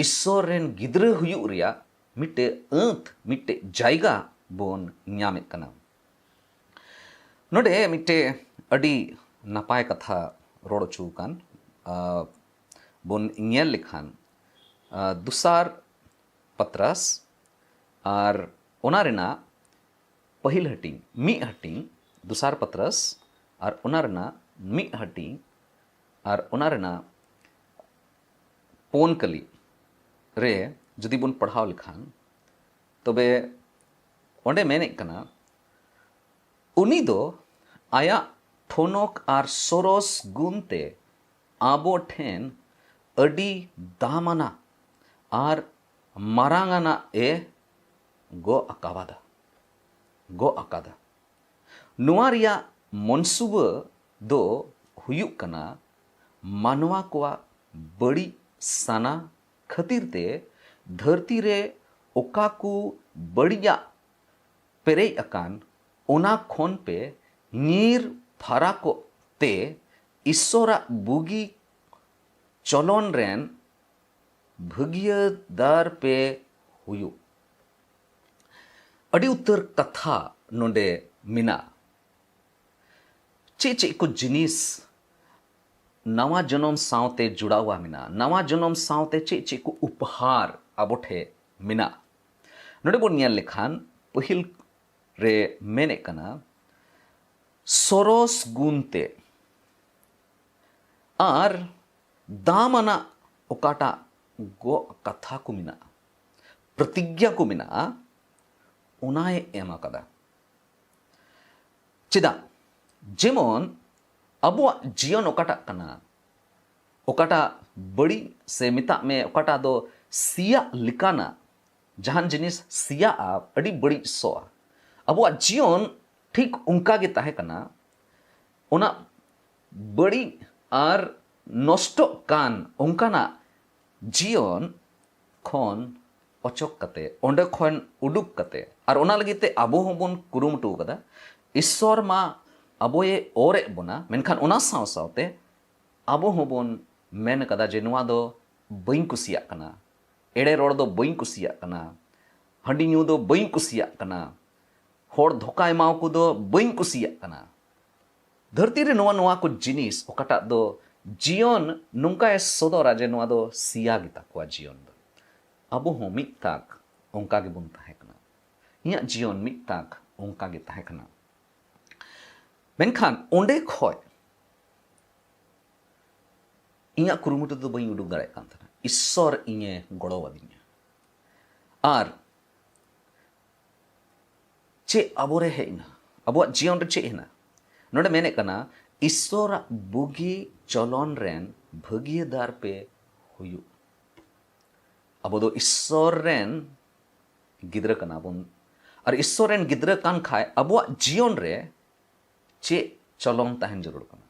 ᱤᱥᱥᱚᱨ ᱨᱮᱱ ᱜᱤᱫᱽᱨᱟᱹ ᱦᱩᱭᱩᱜ ᱨᱮᱭᱟᱜ ᱢᱤᱫᱴᱮᱡ ᱟᱹᱸᱛ, ᱢᱤᱫᱴᱮᱡ ᱡᱟᱭᱜᱟ ᱵᱚᱱ ᱧᱟᱢᱮᱫ ᱠᱟᱱᱟ᱾ ᱱᱚᱰᱮ ᱢᱤᱫᱴᱮᱡ ᱟᱹᱰᱤ ᱱᱟᱯᱟᱭ ᱠᱟᱛᱷᱟ ᱨᱚᱲ ᱦᱚᱪᱚ ᱟᱠᱟᱱ, ᱟ, ᱵᱚᱱ ᱧᱮᱞ ᱞᱮᱠᱷᱟᱱ, ᱟ, ᱫᱚᱥᱟᱨ ᱯᱟᱛᱨᱟᱥ ᱟᱨ ᱚᱱᱟ ᱨᱮᱱᱟᱜ ᱯᱟᱹᱦᱤᱞ ᱦᱟᱹᱴᱤᱧ, ᱢᱤᱫ ᱦᱟᱹᱴᱤᱧ, ᱫᱚᱥᱟᱨ ᱯᱟᱛᱨᱟᱥ ᱟᱨ ᱚᱱᱟ ᱨᱮᱱᱟᱜ ᱢᱤᱫ ᱦᱟᱹᱴᱤᱧ ᱟᱨ ᱚᱱᱟ ᱨᱮᱱᱟᱜ ᱯᱳᱱ ᱠᱟᱹᱞᱤ ᱨᱮ ᱡᱩᱫᱤ ᱵᱚᱱ ᱯᱟᱲᱦᱟᱣ ᱞᱮᱠᱷᱟᱱ, ᱛᱚᱵᱮ ᱚᱸᱰᱮ ᱢᱮᱱᱮᱫ ᱠᱟᱱᱟ, ᱩᱱᱤ ᱫᱚ ᱟᱭᱟᱜ ᱴᱷᱚᱱᱚᱠ ᱟᱨ ᱥᱚᱨᱚᱥ ᱜᱩᱱ ᱛᱮ ᱟᱵᱚ ᱴᱷᱮᱱ ᱟᱹᱰᱤ ᱫᱟᱢᱟᱱᱟᱜ ᱟᱨ ᱢᱟᱨᱟᱝ ᱟᱱᱟᱜ ᱮ ᱜᱚᱜ ᱟᱠᱟᱣᱟᱫᱟ, ᱜᱚᱜ ᱟᱠᱟᱫᱟ᱾ ᱱᱚᱣᱟ ᱨᱮᱭᱟᱜ ᱢᱚᱱᱥᱩᱵᱟᱹ ᱫᱚ ᱦᱩᱭᱩᱜ ᱠᱟᱱᱟ ᱢᱟᱱᱣᱟ ᱠᱚᱣᱟᱜ ᱵᱟᱹᱲᱤᱡ ᱥᱟᱱᱟ ᱠᱷᱟᱹᱛᱤᱨ ᱛᱮ ᱫᱷᱟᱹᱨᱛᱤ ᱨᱮ ᱚᱠᱟ ᱠᱚ ᱵᱟᱹᱲᱤᱡᱟᱜ ᱯᱮᱨᱮᱡ ᱟᱠᱟᱱ, ᱚᱱᱟ ᱠᱷᱚᱱ ᱯᱮ ᱧᱤᱨ ᱯᱷᱟᱨᱟᱠᱚᱜ ᱛᱮ ᱤᱥᱥᱚᱨᱟᱜ ᱵᱩᱜᱤ ᱪᱚᱞᱚᱱ ᱨᱮᱱ ᱵᱷᱟᱹᱜᱤᱭᱟᱹᱫᱟᱨ ᱯᱮ ᱦᱩᱭᱩᱜ᱾ ᱟᱹᱰᱤ ᱩᱛᱟᱹᱨ ᱠᱟᱛᱷᱟ ᱱᱚᱰᱮ ᱢᱮᱱᱟᱜᱼᱟ᱾ ᱪᱮᱫ ᱪᱮᱫ ᱠᱚ ᱡᱤᱱᱤᱥ ᱱᱟᱣᱟ ᱡᱚᱱᱚᱢ ᱥᱟᱶᱛᱮ ᱡᱚᱲᱟᱣᱟ ᱢᱮᱱᱟᱜᱼᱟ? ᱱᱟᱣᱟ ᱡᱚᱱᱚᱢ ᱥᱟᱶᱛᱮ ᱪᱮᱫ ᱪᱮᱫ ᱠᱚ ᱩᱯᱚᱦᱟᱨ ᱟᱵᱚ ᱴᱷᱮᱱ ᱢᱮᱱᱟᱜᱼᱟ? ᱱᱚᱰᱮ ᱵᱚᱱ ᱧᱮᱞ ᱞᱮᱠᱷᱟᱱ, ᱯᱟᱹᱦᱤᱞ ᱨᱮ ᱢᱮᱱᱮᱫ ᱠᱟᱱᱟ, ᱥᱚᱨᱚᱥ ᱜᱩᱱ ᱛᱮ ᱟᱨ ᱫᱟᱢ ᱟᱱᱟᱜ ᱚᱠᱟᱴᱟᱜ ᱜᱚᱜ ᱠᱟᱛᱷᱟ ᱠᱚ ᱢᱮᱱᱟᱜᱼᱟ, ᱯᱨᱚᱛᱤᱜᱽᱧᱟ ᱠᱚ ᱢᱮᱱᱟᱜᱼᱟ, ᱚᱱᱟᱭ ᱮᱢ ᱟᱠᱟᱫᱟ᱾ ᱪᱮᱫᱟᱜ? ᱡᱮᱢᱚᱱ ᱟᱵᱚᱣᱟᱜ ᱡᱤᱭᱚᱱ ᱚᱠᱟᱴᱟᱜ ᱠᱟᱱᱟ, ᱚᱠᱟᱴᱟᱜ ᱵᱟᱹᱲᱤᱡ ᱥᱮ ᱢᱮᱛᱟᱜ ᱢᱮ ᱚᱠᱟᱴᱟᱜ ᱫᱚ ᱥᱤᱭᱟᱜ ᱞᱮᱠᱟᱱᱟᱜ, ᱡᱟᱦᱟᱱ ᱡᱤᱱᱤᱥ ᱥᱤᱭᱟᱜᱼᱟ, ᱟᱹᱰᱤ ᱵᱟᱹᱲᱤᱡ ᱥᱚᱜᱼᱟ᱾ ᱟᱵᱚᱣᱟᱜ ᱡᱤᱭᱚᱱ ᱴᱷᱤᱠ ᱚᱱᱠᱟ ᱜᱮ ᱛᱟᱦᱮᱸ ᱠᱟᱱᱟ᱾ ᱚᱱᱟ ᱵᱟᱹᱲᱤᱡ ᱟᱨ ᱱᱚᱥᱴᱚᱜ ᱠᱟᱱ ᱚᱱᱠᱟᱱᱟᱜ ᱡᱤᱭᱚᱱ ᱠᱷᱚᱱ ᱚᱪᱚᱜ ᱠᱟᱛᱮ, ᱚᱸᱰᱮ ᱠᱷᱚᱱ ᱩᱰᱩᱠ ᱠᱟᱛᱮ, ᱟᱨ ᱚᱱᱟ ᱞᱟᱹᱜᱤᱫ ᱛᱮ ᱟᱵᱚ ᱦᱚᱸᱵᱚᱱ ᱠᱩᱨᱩᱢᱩᱴᱩ ᱟᱠᱟᱫᱟ᱾ ᱤᱥᱥᱚᱨ ᱢᱟ ᱟᱵᱚᱭᱮ ᱚᱨᱮᱫ ᱵᱚᱱᱟ, ᱢᱮᱱᱠᱷᱟᱱ ᱚᱱᱟ ᱥᱟᱶ ᱥᱟᱶᱛᱮ ᱟᱵᱚ ᱦᱚᱸᱵᱚᱱ ᱢᱮᱱ ᱟᱠᱟᱫᱟ ᱡᱮ ᱱᱚᱣᱟ ᱫᱚ ᱵᱟᱹᱧ ᱠᱩᱥᱤᱭᱟᱜ ᱠᱟᱱᱟ, ᱮᱲᱮ ᱨᱚᱲ ᱫᱚ ᱵᱟᱹᱧ ᱠᱩᱥᱤᱭᱟᱜ ᱠᱟᱱᱟ, ᱦᱟᱺᱰᱤ ᱧᱩ ᱫᱚ ᱵᱟᱹᱧ ᱠᱩᱥᱤᱭᱟᱜ ᱠᱟᱱᱟ, ᱦᱚᱲ ᱫᱷᱳᱠᱟ ᱮᱢᱟᱣ ᱠᱚ ᱫᱚ ᱵᱟᱹᱧ ᱠᱩᱥᱤᱭᱟᱜ ᱠᱟᱱᱟ᱾ ᱫᱷᱟᱹᱨᱛᱤ ᱨᱮ ᱱᱚᱣᱟ, ᱱᱚᱣᱟ ᱠᱚ ᱡᱤᱱᱤᱥ ᱚᱠᱟᱴᱟᱜ ᱫᱚ ᱡᱤᱭᱚᱱ ᱱᱚᱝᱠᱟᱭ ᱥᱚᱫᱚᱨᱟ ᱡᱮ ᱱᱚᱣᱟ ᱫᱚ ᱥᱤᱭᱟ ᱜᱮᱛᱟ ᱠᱚᱣᱟ ᱡᱤᱭᱚᱱ ᱫᱚ᱾ ᱟᱵᱚ ᱦᱚᱸ ᱢᱤᱫ ᱛᱟᱠ ᱚᱱᱠᱟ ᱜᱮᱵᱚᱱ ᱛᱟᱦᱮᱸ ᱠᱟᱱᱟ᱾ ᱤᱧᱟᱹᱜ ᱡᱤᱭᱚᱱ ᱢᱤᱫ ᱛᱟᱠ ᱚᱱᱠᱟ ᱜᱮ ᱛᱟᱦᱮᱸ ᱠᱟᱱᱟ᱾ ᱢᱮᱱᱠᱷᱟᱱ ᱚᱸᱰᱮ ᱠᱷᱚᱡ ᱤᱧᱟᱹᱜ ᱠᱩᱨᱩᱢᱩᱴᱩ ᱫᱚ ᱵᱟᱹᱧ ᱩᱰᱩᱠ ᱫᱟᱲᱮᱭᱟᱜ ᱠᱟᱱ ᱛᱟᱦᱮᱱᱟ᱾ ᱤᱥᱥᱚᱨ ᱤᱧᱮ ᱜᱚᱲᱚ ᱟᱹᱫᱤᱧᱟ᱾ ᱟᱨ ᱪᱮᱫ ᱟᱵᱚᱨᱮ ᱦᱮᱡ ᱮᱱᱟ? ᱟᱵᱚᱣᱟᱜ ᱡᱤᱭᱚᱱ ᱨᱮ ᱪᱮᱫ ᱦᱮᱱᱟᱜ? ᱱᱚᱰᱮ ᱢᱮᱱᱮᱫ ᱠᱟᱱᱟ, ᱤᱥᱥᱚᱨᱟᱜ ᱵᱩᱜᱤ ᱪᱚᱞᱚᱱ ᱨᱮᱱ ᱵᱷᱟᱹᱜᱤᱭᱟᱹᱫᱟᱨ ᱯᱮ ᱦᱩᱭᱩᱜ᱾ ᱟᱵᱚ ᱫᱚ ᱤᱥᱥᱚᱨ ᱨᱮᱱ ᱜᱤᱫᱽᱨᱟᱹ ᱠᱟᱱᱟ ᱵᱚᱱ᱾ ᱟᱨ ᱤᱥᱥᱚᱨ ᱨᱮᱱ ᱜᱤᱫᱽᱨᱟᱹ ᱠᱟᱱ ᱠᱷᱟᱡ ᱟᱵᱚᱣᱟᱜ ᱡᱤᱭᱚᱱ ᱨᱮ ᱪᱮᱫ ᱪᱚᱞᱚᱱ ᱛᱟᱦᱮᱱ ᱡᱟᱹᱨᱩᱲ ᱠᱟᱱᱟ?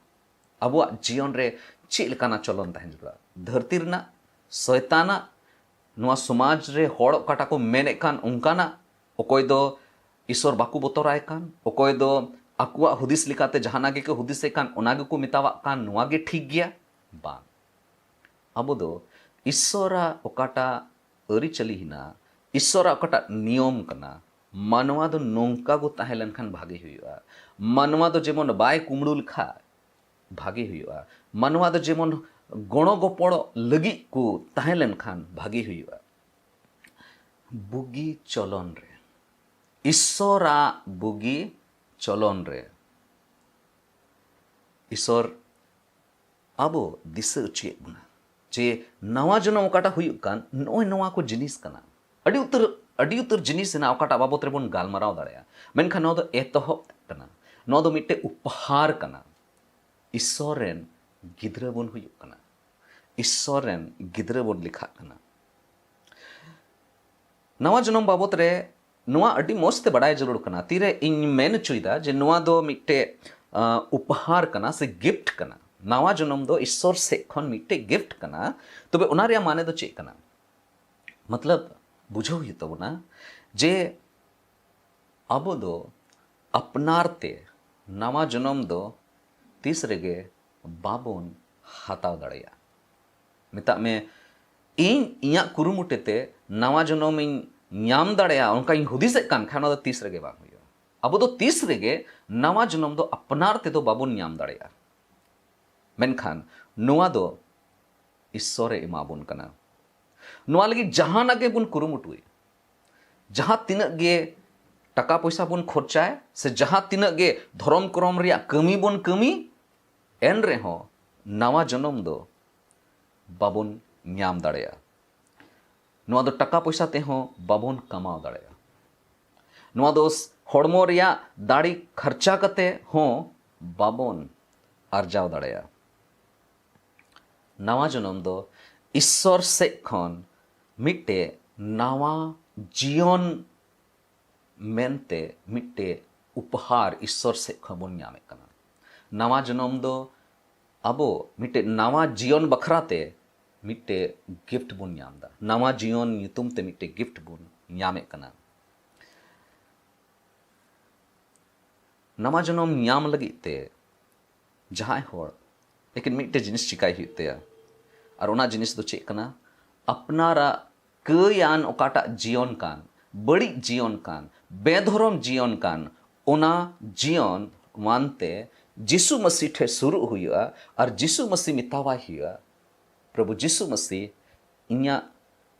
ᱟᱵᱚᱣᱟᱜ ᱡᱤᱭᱚᱱ ᱨᱮ ᱪᱮᱫ ᱞᱮᱠᱟᱱᱟᱜ ᱪᱚᱞᱚᱱ ᱛᱟᱦᱮᱱ ᱡᱟᱹᱨᱩᱲᱟ? ᱫᱷᱟᱹᱨᱛᱤ ᱨᱮᱱᱟᱜ ᱥᱚᱭᱛᱟᱱᱟᱜ, ᱱᱚᱣᱟ ᱥᱚᱢᱟᱡᱽ ᱨᱮ ᱦᱚᱲ ᱚᱠᱟᱴᱟᱜ ᱠᱚ ᱢᱮᱱᱮᱫ ᱠᱟᱱ ᱚᱱᱠᱟᱱᱟᱜ, ᱚᱠᱚᱭ ᱫᱚ ᱤᱥᱚᱨ ᱵᱟᱠᱚ ᱵᱚᱛᱚᱨᱟᱭ ᱠᱟᱱ, ᱚᱠᱚᱭ ᱫᱚ ᱟᱠᱚᱣᱟᱜ ᱦᱩᱫᱤᱥ ᱞᱮᱠᱟᱛᱮ ᱡᱟᱦᱟᱱᱟᱜ ᱜᱮᱠᱚ ᱦᱩᱫᱤᱥᱮᱫ ᱠᱟᱱ ᱚᱱᱟ ᱜᱮᱠᱚ ᱢᱮᱛᱟᱣᱟᱜ ᱠᱟᱱ ᱱᱚᱣᱟ ᱜᱮ ᱴᱷᱤᱠ ᱜᱮᱭᱟ, ᱵᱟᱝ᱾ ᱟᱵᱚ ᱫᱚ ᱤᱥᱚᱨᱟᱜ ᱚᱠᱟᱴᱟᱜ ᱟᱹᱨᱤᱪᱟᱹᱞᱤ ᱦᱮᱱᱟᱜ, ᱤᱥᱚᱨᱟᱜ ᱚᱠᱟᱴᱟᱜ ᱱᱤᱭᱚᱢ ᱠᱟᱱᱟ, ᱢᱟᱱᱣᱟ ᱫᱚ ᱱᱚᱝᱠᱟ ᱠᱚ ᱛᱟᱦᱮᱸ ᱞᱮᱱᱠᱷᱟᱱ ᱵᱷᱟᱜᱮ ᱦᱩᱭᱩᱜᱼᱟ, ᱢᱟᱱᱣᱟ ᱫᱚ ᱡᱮᱢᱚᱱ ᱵᱟᱭ ᱠᱩᱢᱵᱽᱲᱩ ᱞᱮᱠᱷᱟᱡ ᱵᱷᱟᱜᱮ ᱦᱩᱭᱩᱜᱼᱟ, ᱢᱟᱱᱣᱟ ᱫᱚ ᱡᱮᱢᱚᱱ ᱜᱚᱲᱚ ᱜᱚᱯᱚᱲᱚ ᱞᱟᱹᱜᱤᱫ ᱠᱚ ᱛᱟᱦᱮᱸ ᱞᱮᱱᱠᱷᱟᱱ ᱵᱷᱟᱜᱮ ᱦᱩᱭᱩᱜᱼᱟ᱾ ᱵᱩᱜᱤ ᱪᱚᱞᱚᱱ ᱨᱮ, ᱤᱥᱚᱨᱟᱜ ᱵᱩᱜᱤ ᱪᱚᱞᱚᱱ ᱨᱮ ᱤᱥᱚᱨ ᱟᱵᱚ ᱫᱤᱥᱟᱹ ᱚᱪᱚᱭᱮᱫ ᱵᱚᱱᱟ ᱡᱮ ᱱᱟᱣᱟ ᱡᱚᱱᱚᱢ ᱚᱠᱟᱴᱟᱜ ᱦᱩᱭᱩᱜ ᱠᱟᱱ, ᱱᱚᱜᱼᱚᱭ ᱱᱚᱣᱟ ᱠᱚ ᱡᱤᱱᱤᱥ ᱠᱟᱱᱟ᱾ ᱟᱹᱰᱤ ᱩᱛᱟᱹᱨ, ᱟᱹᱰᱤ ᱩᱛᱟᱹᱨ ᱡᱤᱱᱤᱥ ᱦᱮᱱᱟᱜᱼᱟ ᱚᱠᱟᱴᱟᱜ ᱵᱟᱵᱚᱛ ᱨᱮᱵᱚᱱ ᱜᱟᱞᱢᱟᱨᱟᱣ ᱫᱟᱲᱮᱭᱟᱜᱼᱟ, ᱢᱮᱱᱠᱷᱟᱱ ᱱᱚᱣᱟ ᱫᱚ ᱮᱛᱚᱦᱚᱵ ᱠᱟᱱᱟ, ᱱᱚᱣᱟ ᱫᱚ ᱢᱤᱫᱴᱮᱡ ᱩᱯᱚᱦᱟᱨ ᱠᱟᱱᱟ᱾ ᱤᱥᱚᱨ ᱨᱮᱱ ᱜᱤᱫᱽᱨᱟᱹ ᱵᱚᱱ ᱦᱩᱭᱩᱜ ᱠᱟᱱᱟ, ᱤᱥᱚᱨ ᱨᱮᱱ ᱜᱤᱫᱽᱨᱟᱹ ᱵᱚᱱ ᱞᱮᱠᱷᱟᱜ ᱠᱟᱱᱟ᱾ ᱱᱟᱣᱟ ᱡᱚᱱᱚᱢ ᱵᱟᱵᱚᱛ ᱨᱮ ᱱᱚᱣᱟ ᱟᱹᱰᱤ ᱢᱚᱡᱽ ᱛᱮ ᱵᱟᱰᱟᱭ ᱡᱟᱹᱨᱩᱲ ᱠᱟᱱᱟ᱾ ᱛᱤᱨᱮ ᱤᱧ ᱢᱮᱱ ᱦᱚᱪᱚᱭᱮᱫᱟ ᱡᱮ ᱱᱚᱣᱟ ᱫᱚ ᱢᱤᱫᱴᱮᱡ, ᱟᱸ, ᱩᱯᱚᱦᱟᱨ ᱠᱟᱱᱟ ᱥᱮ ᱜᱤᱯᱷᱴ ᱠᱟᱱᱟ, ᱱᱟᱣᱟ ᱡᱚᱱᱚᱢ ᱫᱚ ᱤᱥᱚᱨ ᱥᱮᱫ ᱠᱷᱚᱱ ᱢᱤᱫᱴᱮᱡ ᱜᱤᱯᱷᱴ ᱠᱟᱱᱟ᱾ ᱛᱚᱵᱮ ᱚᱱᱟ ᱨᱮᱭᱟᱜ ᱢᱟᱱᱮ ᱫᱚ ᱪᱮᱫ ᱠᱟᱱᱟ? ᱢᱚᱛᱞᱚᱵ, ᱵᱩᱡᱷᱟᱹᱣ ᱦᱩᱭᱩᱜ ᱛᱟᱵᱚᱱᱟ ᱡᱮ ᱟᱵᱚ ᱫᱚ ᱟᱯᱱᱟᱨ ᱛᱮ ᱱᱟᱣᱟ ᱡᱚᱱᱚᱢ ᱫᱚ ᱛᱤᱥ ᱨᱮᱜᱮ ᱵᱟᱵᱚᱱ ᱦᱟᱛᱟᱣ ᱫᱟᱲᱮᱭᱟᱜᱼᱟ᱾ ᱢᱮᱛᱟᱜ ᱢᱮ, ᱤᱧ ᱤᱧᱟᱹᱜ ᱠᱩᱨᱩᱢᱩᱴᱩ ᱛᱮ ᱱᱟᱣᱟ ᱡᱚᱱᱚᱢ ᱤᱧ ᱧᱟᱢ ᱫᱟᱲᱮᱭᱟᱜᱼᱟ, ᱚᱱᱠᱟᱧ ᱦᱩᱫᱤᱥᱮᱫ ᱠᱟᱱ ᱠᱷᱟᱱ, ᱚᱱᱟ ᱫᱚ ᱛᱤᱥ ᱨᱮᱜᱮ ᱵᱟᱝ ᱦᱩᱭᱩᱜᱼᱟ᱾ ᱟᱵᱚ ᱫᱚ ᱛᱤᱥ ᱨᱮᱜᱮ ᱱᱟᱣᱟ ᱡᱚᱱᱚᱢ ᱫᱚ ᱟᱯᱱᱟᱨ ᱛᱮᱫᱚ ᱵᱟᱵᱚᱱ ᱧᱟᱢ ᱫᱟᱲᱮᱭᱟᱜᱼᱟ᱾ ᱢᱮᱱᱠᱷᱟᱱ ᱱᱚᱣᱟ ᱫᱚ ᱤᱥᱥᱚᱨᱮ ᱮᱢᱟᱵᱚᱱ ᱠᱟᱱᱟ᱾ ᱱᱚᱣᱟ ᱞᱟᱹᱜᱤᱫ ᱡᱟᱦᱟᱱᱟᱜ ᱜᱮᱵᱚᱱ ᱠᱩᱨᱩᱢᱩᱴᱩᱭ, ᱡᱟᱦᱟᱸ ᱛᱤᱱᱟᱹᱜ ᱜᱮ ᱴᱟᱠᱟ ᱯᱚᱭᱥᱟ ᱵᱚᱱ ᱠᱷᱚᱨᱪᱟᱭ, ᱥᱮ ᱡᱟᱦᱟᱸ ᱛᱤᱱᱟᱹᱜ ᱜᱮ ᱫᱷᱚᱨᱚᱢ ᱠᱚᱨᱚᱢ ᱨᱮᱭᱟᱜ ᱠᱟᱹᱢᱤ ᱵᱚᱱ ᱠᱟᱹᱢᱤ, ᱮᱱ ᱨᱮᱦᱚᱸ ᱱᱟᱣᱟ ᱡᱚᱱᱚᱢ ᱫᱚ ᱵᱟᱵᱚᱱ ᱧᱟᱢ ᱫᱟᱲᱮᱭᱟᱜᱼᱟ᱾ ᱱᱚᱣᱟ ᱫᱚ ᱴᱟᱠᱟ ᱯᱚᱭᱥᱟ ᱛᱮᱦᱚᱸ ᱵᱟᱵᱚᱱ ᱠᱟᱢᱟᱣ ᱫᱟᱲᱮᱭᱟᱜᱼᱟ᱾ ᱱᱚᱣᱟ ᱫᱚ ᱦᱚᱲᱢᱚ ᱨᱮᱭᱟᱜ ᱫᱟᱲᱮ ᱠᱷᱚᱨᱪᱟ ᱠᱟᱛᱮ ᱦᱚᱸ ᱵᱟᱵᱚᱱ ᱟᱨᱡᱟᱣ ᱫᱟᱲᱮᱭᱟᱜᱼᱟ᱾ ᱱᱟᱣᱟ ᱡᱚᱱᱚᱢ ᱫᱚ ᱤᱥᱥᱚᱨ ᱥᱮᱫ ᱠᱷᱚᱱ ᱢᱤᱫᱴᱮᱡ ᱱᱟᱣᱟ ᱡᱤᱭᱚᱱ ᱢᱮᱱᱛᱮ ᱢᱤᱫᱴᱮᱡ ᱩᱯᱚᱦᱟᱨ ᱤᱥᱥᱚᱨ ᱥᱮᱫ ᱠᱷᱚᱱ ᱵᱚᱱ ᱧᱟᱢᱮᱫ ᱠᱟᱱᱟ᱾ ᱱᱟᱣᱟ ᱡᱚᱱᱚᱢ ᱫᱚ ᱟᱵᱚ ᱢᱤᱫᱴᱮᱡ ᱱᱟᱣᱟ ᱡᱤᱭᱚᱱ ᱵᱟᱠᱷᱨᱟ ᱛᱮ ᱢᱤᱫᱴᱮᱡ ᱜᱤᱯᱷᱴ ᱵᱚᱱ ᱧᱟᱢ ᱮᱫᱟ᱾ ᱱᱟᱣᱟ ᱡᱤᱭᱚᱱ ᱧᱩᱛᱩᱢ ᱛᱮ ᱢᱤᱫᱴᱮᱡ ᱜᱤᱯᱷᱴ ᱵᱚᱱ ᱧᱟᱢᱮᱫ ᱠᱟᱱᱟ᱾ ᱱᱟᱣᱟ ᱡᱚᱱᱚᱢ ᱧᱟᱢ ᱞᱟᱹᱜᱤᱫ ᱛᱮ ᱡᱟᱦᱟᱸᱭ ᱦᱚᱲ ᱮᱠᱮᱱ ᱢᱤᱫᱴᱮᱡ ᱡᱤᱱᱤᱥ ᱪᱤᱠᱟᱭ ᱦᱩᱭᱩᱜ ᱛᱟᱭᱟ, ᱟᱨ ᱚᱱᱟ ᱡᱤᱱᱤᱥ ᱫᱚ ᱪᱮᱫ ᱠᱟᱱᱟ? ᱟᱯᱱᱟᱨᱟᱜ ᱠᱟᱹᱭᱟᱱ ᱚᱠᱟᱴᱟᱜ ᱡᱤᱭᱚᱱ ᱠᱟᱱ, ᱵᱟᱹᱲᱤᱡ ᱡᱤᱭᱚᱱ ᱠᱟᱱ, ᱵᱮᱫᱷᱚᱨᱚᱢ ᱡᱤᱭᱚᱱ ᱠᱟᱱ, ᱚᱱᱟ ᱡᱤᱭᱚᱱ ᱢᱟᱱᱛᱮ ᱡᱤᱥᱩ ᱢᱟᱹᱥᱤ ᱴᱷᱮᱱ ᱥᱩᱨᱩᱜ ᱦᱩᱭᱩᱜᱼᱟ᱾ ᱟᱨ ᱡᱤᱥᱩ ᱢᱟᱹᱥᱤ ᱢᱮᱛᱟᱣᱟᱭ ᱦᱩᱭᱩᱜᱼᱟ, "ᱯᱨᱚᱵᱷᱩ ᱡᱤᱥᱩ ᱢᱟᱹᱥᱤ, ᱤᱧᱟᱹᱜ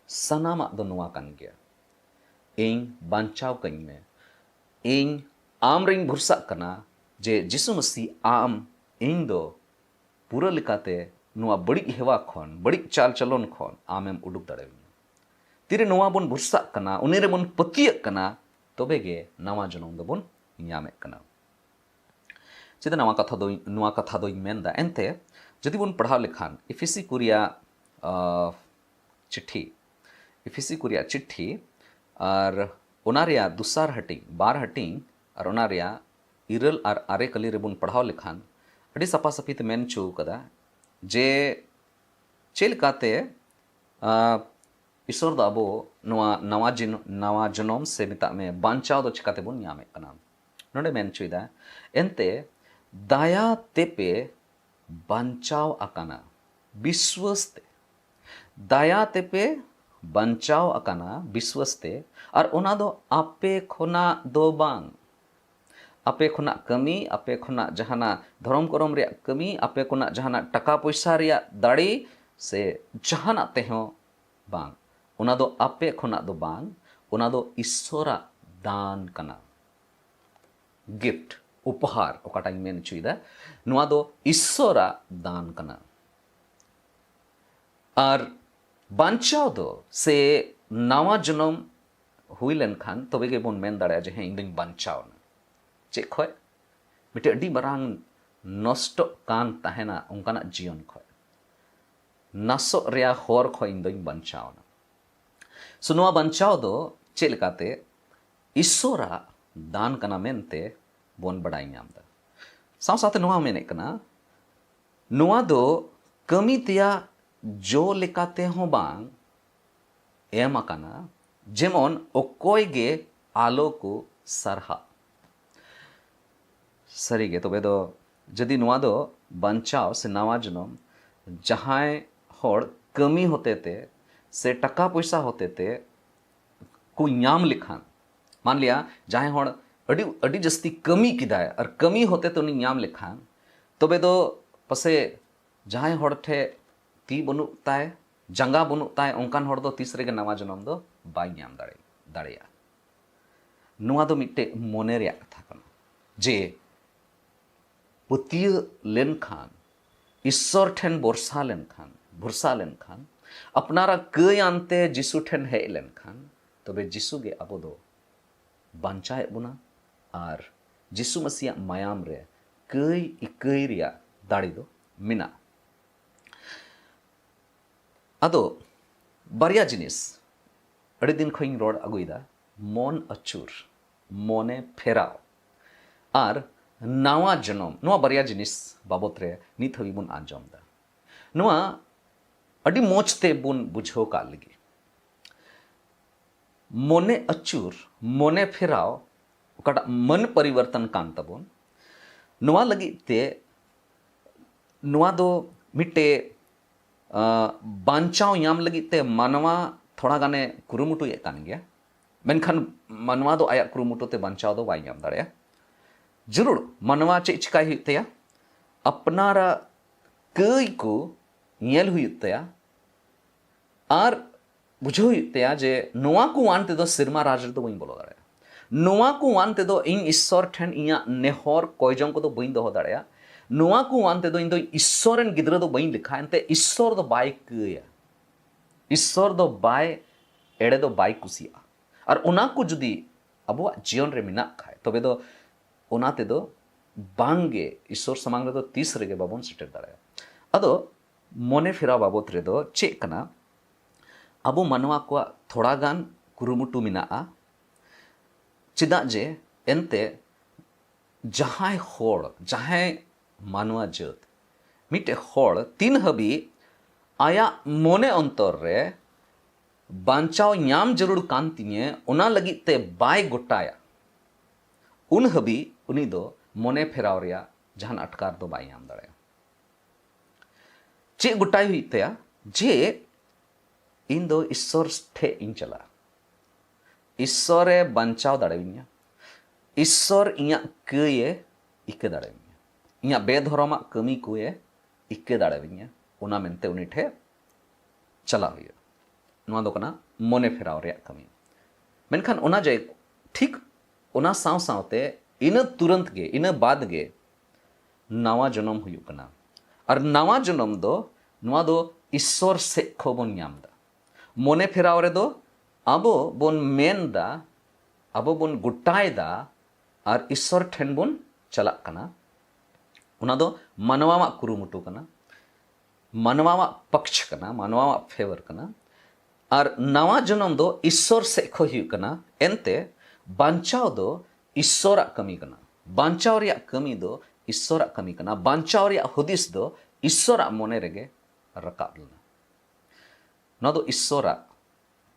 ᱥᱟᱱᱟᱢᱟᱜ ᱫᱚ ᱱᱚᱣᱟ ᱠᱟᱱ ᱜᱮᱭᱟ, ᱤᱧ ᱵᱟᱧᱪᱟᱣ ᱠᱟᱹᱧ ᱢᱮ, ᱤᱧ ᱟᱢ ᱨᱤᱧ ᱵᱷᱚᱨᱥᱟᱜ ᱠᱟᱱᱟ ᱡᱮ ᱡᱤᱥᱩ ᱢᱟᱹᱥᱤ ᱟᱢ ᱤᱧ ᱫᱚ ᱯᱩᱨᱟᱹ ᱞᱮᱠᱟᱛᱮ ᱱᱚᱣᱟ ᱵᱟᱹᱲᱤᱡ ᱦᱮᱣᱟ ᱠᱷᱚᱱ, ᱵᱟᱹᱲᱤᱡ ᱪᱟᱞ ᱪᱟᱞᱚᱱ ᱠᱷᱚᱱ ᱟᱢᱮᱢ ᱩᱰᱩᱠ ᱫᱟᱲᱮᱭᱟᱹᱧᱟ᱾" ᱛᱤᱨᱮ ᱱᱚᱣᱟ ᱵᱚᱱ ᱵᱷᱚᱨᱥᱟᱜ ᱠᱟᱱᱟ, ᱩᱱᱤ ᱨᱮᱵᱚᱱ ᱯᱟᱹᱛᱭᱟᱹᱜ ᱠᱟᱱᱟ, ᱛᱚᱵᱮ ᱜᱮ ᱱᱟᱣᱟ ᱡᱚᱱᱚᱢ ᱫᱚᱵᱚᱱ ᱧᱟᱢᱮᱫ ᱠᱟᱱᱟ᱾ ᱪᱮᱫᱟᱜ ᱱᱟᱣᱟ ᱠᱟᱛᱷᱟ ᱫᱚᱧ, ᱱᱚᱣᱟ ᱠᱟᱛᱷᱟ ᱫᱚᱧ ᱢᱮᱱᱫᱟ? ᱮᱱᱛᱮ ᱡᱩᱫᱤ ᱵᱚᱱ ᱯᱟᱲᱦᱟᱣ ᱞᱮᱠᱷᱟᱱ ᱮᱯᱷᱤᱥᱤ ᱠᱚ ᱨᱮᱭᱟᱜ, ᱟᱸ, ᱪᱤᱴᱷᱤ, ᱮᱯᱷᱤᱥᱤ ᱠᱚ ᱨᱮᱭᱟᱜ ᱪᱤᱴᱷᱤ ᱟᱨ ᱚᱱᱟ ᱨᱮᱭᱟᱜ ᱫᱚᱥᱟᱨ ᱦᱟᱹᱴᱤᱧ, ᱵᱟᱨ ᱦᱟᱹᱴᱤᱧ, ᱟᱨ ᱚᱱᱟ ᱨᱮᱭᱟᱜ ᱤᱨᱟᱹᱞ ᱟᱨ ᱟᱨᱮ ᱠᱟᱹᱞᱤ ᱨᱮᱵᱚᱱ ᱯᱟᱲᱦᱟᱣ ᱞᱮᱠᱷᱟᱱ ᱟᱹᱰᱤ ᱥᱟᱯᱷᱟ ᱥᱟᱹᱯᱷᱤ ᱛᱮ ᱢᱮᱱ ᱦᱚᱪᱚ ᱠᱟᱫᱟ ᱡᱮ ᱪᱮᱫ ᱞᱮᱠᱟᱛᱮ, ᱟᱸ, ᱤᱥᱚᱨ ᱫᱚ ᱟᱵᱚ ᱱᱚᱣᱟ ᱱᱟᱣᱟ ᱡᱤᱱ-, ᱱᱟᱣᱟ ᱡᱚᱱᱚᱢ ᱥᱮ ᱢᱮᱛᱟᱜ ᱢᱮ ᱵᱟᱧᱪᱟᱣ ᱫᱚ ᱪᱤᱠᱟᱛᱮᱵᱚᱱ ᱧᱟᱢᱮᱫ ᱠᱟᱱᱟ? ᱱᱚᱰᱮ ᱢᱮᱱ ᱦᱚᱪᱚᱭᱮᱫᱟ, ᱮᱱᱛᱮ ᱫᱟᱭᱟ ᱛᱮᱯᱮ ᱵᱟᱧᱪᱟᱣ ᱟᱠᱟᱱᱟ ᱵᱤᱥᱣᱟᱹᱥ ᱛᱮ᱾ ᱫᱟᱭᱟ ᱛᱮᱯᱮ ᱵᱟᱧᱪᱟᱣ ᱟᱠᱟᱱᱟ ᱵᱤᱥᱣᱟᱹᱥ ᱛᱮ, ᱟᱨ ᱚᱱᱟ ᱫᱚ ᱟᱯᱮ ᱠᱷᱚᱱᱟᱜ ᱫᱚ ᱵᱟᱝ᱾ ᱟᱯᱮ ᱠᱷᱚᱱᱟᱜ ᱠᱟᱹᱢᱤ, ᱟᱯᱮ ᱠᱷᱚᱱᱟᱜ ᱡᱟᱦᱟᱱᱟᱜ ᱫᱷᱚᱨᱚᱢ ᱠᱚᱨᱚᱢ ᱨᱮᱭᱟᱜ ᱠᱟᱹᱢᱤ, ᱟᱯᱮ ᱠᱷᱚᱱᱟᱜ ᱡᱟᱦᱟᱱᱟᱜ ᱴᱟᱠᱟ ᱯᱚᱭᱥᱟ ᱨᱮᱭᱟᱜ ᱫᱟᱲᱮ ᱥᱮ ᱡᱟᱦᱟᱱᱟᱜ ᱛᱮᱦᱚᱸ ᱵᱟᱝ᱾ ᱚᱱᱟ ᱫᱚ ᱟᱯᱮ ᱠᱷᱚᱱᱟᱜ ᱫᱚ ᱵᱟᱝ, ᱚᱱᱟ ᱫᱚ ᱤᱥᱥᱚᱨᱟᱜ ᱫᱟᱱ ᱠᱟᱱᱟ᱾ ᱜᱤᱯᱷᱴ, ᱩᱯᱚᱦᱟᱨ, ᱚᱠᱟᱴᱟᱜ ᱤᱧ ᱢᱮᱱ ᱦᱚᱪᱚᱭᱮᱫᱟ, ᱱᱚᱣᱟ ᱫᱚ ᱤᱥᱥᱚᱨᱟᱜ ᱫᱟᱱ ᱠᱟᱱᱟ᱾ ᱟᱨ ᱵᱟᱧᱪᱟᱣ ᱫᱚ ᱥᱮ ᱱᱟᱣᱟ ᱡᱚᱱᱚᱢ ᱦᱩᱭ ᱞᱮᱱᱠᱷᱟᱱ ᱛᱚᱵᱮ ᱜᱮᱵᱚᱱ ᱢᱮᱱ ᱫᱟᱲᱮᱭᱟᱜᱼᱟ ᱡᱮ ᱦᱮᱸ, ᱤᱧ ᱫᱚᱧ ᱵᱟᱧᱪᱟᱣ ᱮᱱᱟ᱾ ᱪᱮᱫ ᱠᱷᱚᱡ? ᱢᱤᱫᱴᱮᱡ ᱟᱹᱰᱤ ᱢᱟᱨᱟᱝ ᱱᱚᱥᱴᱚᱜ ᱠᱟᱱ ᱛᱟᱦᱮᱱᱟ ᱚᱱᱠᱟᱱᱟᱜ ᱡᱤᱭᱚᱱ ᱠᱷᱚᱡ, ᱱᱟᱥᱚᱜ ᱨᱮᱭᱟᱜ ᱦᱚᱨ ᱠᱷᱚᱡ ᱤᱧ ᱫᱚᱧ ᱵᱟᱧᱪᱟᱣ ᱮᱱᱟ᱾ So, ᱱᱚᱣᱟ ᱵᱟᱧᱪᱟᱣ ᱫᱚ ᱪᱮᱫ ᱞᱮᱠᱟᱛᱮ ᱤᱥᱥᱚᱨᱟᱜ ᱫᱟᱱ ᱠᱟᱱᱟ ᱢᱮᱱᱛᱮ ᱵᱚᱱ ᱵᱟᱰᱟᱭ ᱧᱟᱢ ᱮᱫᱟ᱾ ᱥᱟᱶ ᱥᱟᱶᱛᱮ ᱱᱚᱣᱟ ᱢᱮᱱᱮᱫ ᱠᱟᱱᱟ, ᱱᱚᱣᱟ ᱫᱚ ᱠᱟᱹᱢᱤ ᱛᱮᱭᱟᱜ ᱡᱚ ᱞᱮᱠᱟᱛᱮ ᱦᱚᱸ ᱵᱟᱝ ᱮᱢ ᱟᱠᱟᱱᱟ, ᱡᱮᱢᱚᱱ ᱚᱠᱚᱭ ᱜᱮ ᱟᱞᱚ ᱠᱚ ᱥᱟᱨᱦᱟᱜ᱾ ᱥᱟᱹᱨᱤᱜᱮ, ᱛᱚᱵᱮ ᱫᱚ ᱡᱩᱫᱤ ᱱᱚᱣᱟ ᱫᱚ ᱵᱟᱧᱪᱟᱣ ᱥᱮ ᱱᱟᱣᱟ ᱡᱚᱱᱚᱢ ᱡᱟᱦᱟᱸᱭ ᱦᱚᱲ ᱠᱟᱹᱢᱤ ᱦᱚᱛᱮᱛᱮ ᱥᱮ ᱴᱟᱠᱟ ᱯᱚᱭᱥᱟ ᱦᱚᱛᱮᱛᱮ ᱠᱚ ᱧᱟᱢ ᱞᱮᱠᱷᱟᱱ, ᱢᱟᱱ ᱞᱤᱭᱟ ᱡᱟᱦᱟᱸᱭ ᱦᱚᱲ ᱟᱹᱰᱤ, ᱟᱹᱰᱤ ᱡᱟᱹᱥᱛᱤ ᱠᱟᱹᱢᱤ ᱠᱮᱫᱟᱭ ᱟᱨ ᱠᱟᱹᱢᱤ ᱦᱚᱛᱮᱛᱮ ᱩᱱᱤ ᱧᱟᱢ ᱞᱮᱠᱷᱟᱱ, ᱛᱚᱵᱮ ᱫᱚ ᱯᱟᱥᱮ ᱡᱟᱦᱟᱸᱭ ᱦᱚᱲ ᱴᱷᱮᱱ ᱛᱤ ᱵᱟᱹᱱᱩᱜ ᱛᱟᱭ, ᱡᱟᱸᱜᱟ ᱵᱟᱹᱱᱩᱜ ᱛᱟᱭ, ᱚᱱᱠᱟᱱ ᱦᱚᱲ ᱫᱚ ᱛᱤᱥ ᱨᱮᱜᱮ ᱱᱟᱣᱟ ᱡᱚᱱᱚᱢ ᱫᱚ ᱵᱟᱭ ᱧᱟᱢ ᱫᱟᱲᱮ-, ᱫᱟᱲᱮᱭᱟᱜᱼᱟ᱾ ᱱᱚᱣᱟ ᱫᱚ ᱢᱤᱫᱴᱮᱡ ᱢᱚᱱᱮ ᱨᱮᱭᱟᱜ ᱠᱟᱛᱷᱟ ᱠᱟᱱᱟ, ᱡᱮ ᱯᱟᱹᱛᱭᱟᱹᱣ ᱞᱮᱱᱠᱷᱟᱱ, ᱤᱥᱥᱚᱨ ᱴᱷᱮᱱ ᱵᱷᱚᱨᱥᱟ ᱞᱮᱱᱠᱷᱟᱱ, ᱵᱷᱚᱨᱥᱟ ᱞᱮᱱᱠᱷᱟᱱ, ᱟᱯᱱᱟᱨᱟᱜ ᱠᱟᱹᱭ ᱟᱱᱛᱮ ᱡᱤᱥᱩ ᱴᱷᱮᱱ ᱦᱮᱡ ᱞᱮᱱᱠᱷᱟᱱ, ᱛᱚᱵᱮ ᱡᱤᱥᱩ ᱜᱮ ᱟᱵᱚ ᱫᱚ ᱵᱟᱧᱪᱟᱣᱮᱫ ᱵᱚᱱᱟ᱾ ᱟᱨ ᱡᱤᱥᱩ ᱢᱟᱹᱥᱤᱭᱟᱜ ᱢᱟᱭᱟᱢ ᱨᱮ ᱠᱟᱹᱭ ᱤᱠᱟᱹᱭ ᱨᱮᱭᱟᱜ ᱫᱟᱲᱮ ᱫᱚ ᱢᱮᱱᱟᱜᱼᱟ᱾ ᱟᱫᱚ ᱵᱟᱨᱭᱟ ᱡᱤᱱᱤᱥ ᱟᱹᱰᱤ ᱫᱤᱱ ᱠᱷᱚᱱᱤᱧ ᱨᱚᱲ ᱟᱹᱜᱩᱭᱮᱫᱟ, ᱢᱚᱱ ᱟᱹᱪᱩᱨ, ᱢᱚᱱᱮ ᱯᱷᱮᱨᱟᱣ, ᱟᱨ ᱱᱟᱣᱟ ᱡᱚᱱᱚᱢ᱾ ᱱᱚᱣᱟ ᱵᱟᱨᱭᱟ ᱡᱤᱱᱤᱥ ᱵᱟᱵᱚᱛ ᱨᱮ ᱱᱤᱛ ᱦᱟᱹᱵᱤᱡ ᱵᱚᱱ ᱟᱸᱡᱚᱢ ᱮᱫᱟ᱾ ᱱᱚᱣᱟ ᱟᱹᱰᱤ ᱢᱚᱡᱽ ᱛᱮ ᱵᱚᱱ ᱵᱩᱡᱷᱟᱹᱣ ᱠᱟᱜ ᱞᱟᱹᱜᱤᱫ, ᱢᱚᱱᱮ ᱟᱹᱪᱩᱨ, ᱢᱚᱱᱮ ᱯᱷᱮᱨᱟᱣ, ᱚᱠᱟᱴᱟᱜ ᱢᱟᱹᱱ ᱯᱚᱨᱤᱵᱚᱨᱛᱚᱱ ᱠᱟᱱ ᱛᱟᱵᱚᱱ, ᱱᱚᱣᱟ ᱞᱟᱹᱜᱤᱫ ᱛᱮ, ᱱᱚᱣᱟ ᱫᱚ ᱢᱤᱫᱴᱮᱡ, ᱟᱸ, ᱵᱟᱧᱪᱟᱣ ᱧᱟᱢ ᱞᱟᱹᱜᱤᱫ ᱛᱮ ᱢᱟᱱᱣᱟ ᱛᱷᱚᱲᱟ ᱜᱟᱱᱮ ᱠᱩᱨᱩᱢᱩᱴᱩᱭᱮᱫ ᱠᱟᱱ ᱜᱮᱭᱟ, ᱢᱮᱱᱠᱷᱟᱱ ᱢᱟᱱᱣᱟ ᱫᱚ ᱟᱭᱟᱜ ᱠᱩᱨᱩᱢᱩᱴᱩ ᱛᱮ ᱵᱟᱧᱪᱟᱣ ᱫᱚ ᱵᱟᱭ ᱧᱟᱢ ᱫᱟᱲᱮᱭᱟᱜᱼᱟ᱾ ᱡᱟᱹᱨᱩᱲ ᱢᱟᱱᱣᱟ ᱪᱮᱫ ᱪᱤᱠᱟᱭ ᱦᱩᱭᱩᱜ ᱛᱟᱭᱟ? ᱟᱯᱱᱟᱨᱟᱜ ᱠᱟᱹᱭ ᱠᱚ ᱧᱮᱞ ᱦᱩᱭᱩᱜ ᱛᱟᱭᱟ ᱟᱨ ᱵᱩᱡᱷᱟᱹᱣ ᱦᱩᱭᱩᱜ ᱛᱟᱭᱟ ᱡᱮ ᱱᱚᱣᱟ ᱠᱚ ᱟᱱ ᱛᱮᱫᱚ ᱥᱮᱨᱢᱟ ᱨᱟᱡᱽ ᱨᱮᱫᱚ ᱵᱟᱹᱧ ᱵᱚᱞᱚ ᱫᱟᱲᱮᱭᱟᱜᱼᱟ᱾ ᱱᱚᱣᱟ ᱠᱚ ᱟᱱ ᱛᱮᱫᱚ ᱤᱧ ᱤᱥᱥᱚᱨ ᱴᱷᱮᱱ ᱤᱧᱟᱹᱜ ᱱᱮᱦᱚᱨ ᱠᱚᱭᱡᱚᱝ ᱠᱚᱫᱚ ᱵᱟᱹᱧ ᱫᱚᱦᱚ ᱫᱟᱲᱮᱭᱟᱜᱼᱟ᱾ ᱱᱚᱣᱟ ᱠᱚ ᱟᱱ ᱛᱮᱫᱚ ᱤᱧ ᱫᱚ ᱤᱥᱥᱚᱨ ᱨᱮᱱ ᱜᱤᱫᱽᱨᱟᱹ ᱫᱚ ᱵᱟᱹᱧ ᱞᱮᱠᱷᱟ᱾ ᱮᱱᱛᱮ ᱤᱥᱥᱚᱨ ᱫᱚ ᱵᱟᱭ ᱠᱟᱹᱭᱟ, ᱤᱥᱥᱚᱨ ᱫᱚ ᱵᱟᱭ, ᱮᱲᱮ ᱫᱚ ᱵᱟᱭ ᱠᱩᱥᱤᱭᱟᱜᱼᱟ᱾ ᱟᱨ ᱚᱱᱟ ᱠᱚ ᱡᱩᱫᱤ ᱟᱵᱚᱣᱟᱜ ᱡᱤᱭᱚᱱ ᱨᱮ ᱢᱮᱱᱟᱜ ᱠᱷᱟᱡ, ᱛᱚᱵᱮ ᱫᱚ ᱚᱱᱟ ᱛᱮᱫᱚ ᱵᱟᱝ ᱜᱮ, ᱤᱥᱥᱚᱨ ᱥᱟᱢᱟᱝ ᱨᱮᱫᱚ ᱛᱤᱥ ᱨᱮᱜᱮ ᱵᱟᱵᱚᱱ ᱥᱮᱴᱮᱨ ᱫᱟᱲᱮᱭᱟᱜᱼᱟ᱾ ᱟᱫᱚ ᱢᱚᱱᱮ ᱯᱷᱮᱨᱟᱣ ᱵᱟᱵᱚᱛ ᱨᱮᱫᱚ ᱪᱮᱫ ᱠᱟᱱᱟ? ᱟᱵᱚ ᱢᱟᱱᱣᱟ ᱠᱚᱣᱟᱜ ᱛᱷᱚᱲᱟ ᱜᱟᱱ ᱠᱩᱨᱩᱢᱩᱴᱩ ᱢᱮᱱᱟᱜᱼᱟ᱾ ᱪᱮᱫᱟᱜ ᱡᱮ ᱮᱱᱛᱮ ᱡᱟᱦᱟᱸᱭ ᱦᱚᱲ, ᱡᱟᱦᱟᱸᱭ ᱢᱟᱱᱣᱟ ᱡᱟᱹᱛ, ᱢᱤᱫᱴᱮᱡ ᱦᱚᱲ ᱛᱤᱱ ᱦᱟᱹᱵᱤᱡ ᱟᱭᱟᱜ ᱢᱚᱱᱮ ᱚᱱᱛᱚᱨ ᱨᱮ ᱵᱟᱧᱪᱟᱣ ᱧᱟᱢ ᱡᱟᱹᱨᱩᱲ ᱠᱟᱱ ᱛᱤᱧᱟᱹ, ᱚᱱᱟ ᱞᱟᱹᱜᱤᱫ ᱛᱮ ᱵᱟᱭ ᱜᱚᱴᱟᱭᱟ, ᱩᱱ ᱦᱟᱹᱵᱤᱡ ᱩᱱᱤ ᱫᱚ ᱢᱚᱱᱮ ᱯᱷᱮᱨᱟᱣ ᱨᱮᱭᱟᱜ ᱡᱟᱦᱟᱱ ᱟᱴᱠᱟᱨ ᱫᱚ ᱵᱟᱭ ᱧᱟᱢ ᱫᱟᱲᱮᱭᱟᱜᱼᱟ᱾ ᱪᱮᱫ ᱜᱚᱴᱟᱭ ᱦᱩᱭᱩᱜ ᱛᱟᱭᱟ? ᱡᱮ ᱤᱧ ᱫᱚ ᱤᱥᱥᱚᱨ ᱴᱷᱮᱡ ᱤᱧ ᱪᱟᱞᱟᱜᱼᱟ, ᱤᱥᱥᱚᱨᱮ ᱵᱟᱧᱪᱟᱣ ᱫᱟᱲᱮᱭᱟᱹᱧᱟ, ᱤᱥᱥᱚᱨ ᱤᱧᱟᱹᱜ ᱠᱟᱹᱭᱮ ᱤᱠᱟᱹ ᱫᱟᱲᱮᱭᱟᱹᱧᱟ, ᱤᱧᱟᱹᱜ ᱵᱮᱫᱷᱚᱨᱚᱢᱟᱜ ᱠᱟᱹᱢᱤ ᱠᱚᱭᱮ ᱤᱠᱟᱹ ᱫᱟᱲᱮᱭᱟᱹᱧᱟ, ᱚᱱᱟ ᱢᱮᱱᱛᱮ ᱩᱱᱤ ᱴᱷᱮᱡ ᱪᱟᱞᱟᱜ ᱦᱩᱭᱩᱜᱼᱟ᱾ ᱱᱚᱣᱟ ᱫᱚ ᱠᱟᱱᱟ ᱢᱚᱱᱮ ᱯᱷᱮᱨᱟᱣ ᱨᱮᱭᱟᱜ ᱠᱟᱹᱢᱤ᱾ ᱢᱮᱱᱠᱷᱟᱱ ᱚᱱᱟ ᱡᱮ ᱴᱷᱤᱠ ᱚᱱᱟ ᱥᱟᱶ ᱥᱟᱶᱛᱮ ᱤᱱᱟᱹ ᱛᱩᱨᱟᱹᱱᱛ ᱜᱮ, ᱤᱱᱟᱹ ᱵᱟᱫ ᱜᱮ ᱱᱟᱣᱟ ᱡᱚᱱᱚᱢ ᱦᱩᱭᱩᱜ ᱠᱟᱱᱟ᱾ ᱟᱨ ᱱᱟᱣᱟ ᱡᱚᱱᱚᱢ ᱫᱚ, ᱱᱚᱣᱟ ᱫᱚ ᱤᱥᱥᱚᱨ ᱥᱮᱫ ᱠᱷᱚᱱ ᱵᱚᱱ ᱧᱟᱢ ᱮᱫᱟ᱾ ᱢᱚᱱᱮ ᱯᱷᱮᱨᱟᱣ ᱨᱮᱫᱚ ᱟᱵᱚ ᱵᱚᱱ ᱢᱮᱱ ᱮᱫᱟ, ᱟᱵᱚ ᱵᱚᱱ ᱜᱚᱴᱟᱭᱮᱫᱟ ᱟᱨ ᱤᱥᱥᱚᱨ ᱴᱷᱮᱱ ᱵᱚᱱ ᱪᱟᱞᱟᱜ ᱠᱟᱱᱟ᱾ ᱚᱱᱟ ᱫᱚ ᱢᱟᱱᱣᱟᱣᱟᱜ ᱠᱩᱨᱩᱢᱩᱴᱩ ᱠᱟᱱᱟ, ᱢᱟᱱᱣᱟᱣᱟᱜ ᱯᱟᱠᱪᱷ ᱠᱟᱱᱟ, ᱢᱟᱱᱣᱟᱣᱟᱜ ᱯᱷᱮᱵᱚᱨ ᱠᱟᱱᱟ᱾ ᱟᱨ ᱱᱟᱣᱟ ᱡᱚᱱᱚᱢ ᱫᱚ ᱤᱥᱥᱚᱨ ᱥᱮᱫ ᱠᱷᱚᱱ ᱦᱩᱭᱩᱜ ᱠᱟᱱᱟ᱾ ᱮᱱᱛᱮ ᱵᱟᱧᱪᱟᱣ ᱫᱚ ᱤᱥᱥᱚᱨᱟᱜ ᱠᱟᱹᱢᱤ ᱠᱟᱱᱟ᱾ ᱵᱟᱧᱪᱟᱣ ᱨᱮᱭᱟᱜ ᱠᱟᱹᱢᱤ ᱫᱚ ᱤᱥᱥᱚᱨᱟᱜ ᱠᱟᱹᱢᱤ ᱠᱟᱱᱟ᱾ ᱵᱟᱧᱪᱟᱣ ᱨᱮᱭᱟᱜ ᱦᱩᱫᱤᱥ ᱫᱚ ᱤᱥᱥᱚᱨᱟᱜ ᱢᱚᱱᱮ ᱨᱮᱜᱮ ᱨᱟᱠᱟᱵ ᱞᱮᱱᱟ᱾ ᱱᱚᱣᱟ ᱫᱚ ᱤᱥᱥᱚᱨᱟᱜ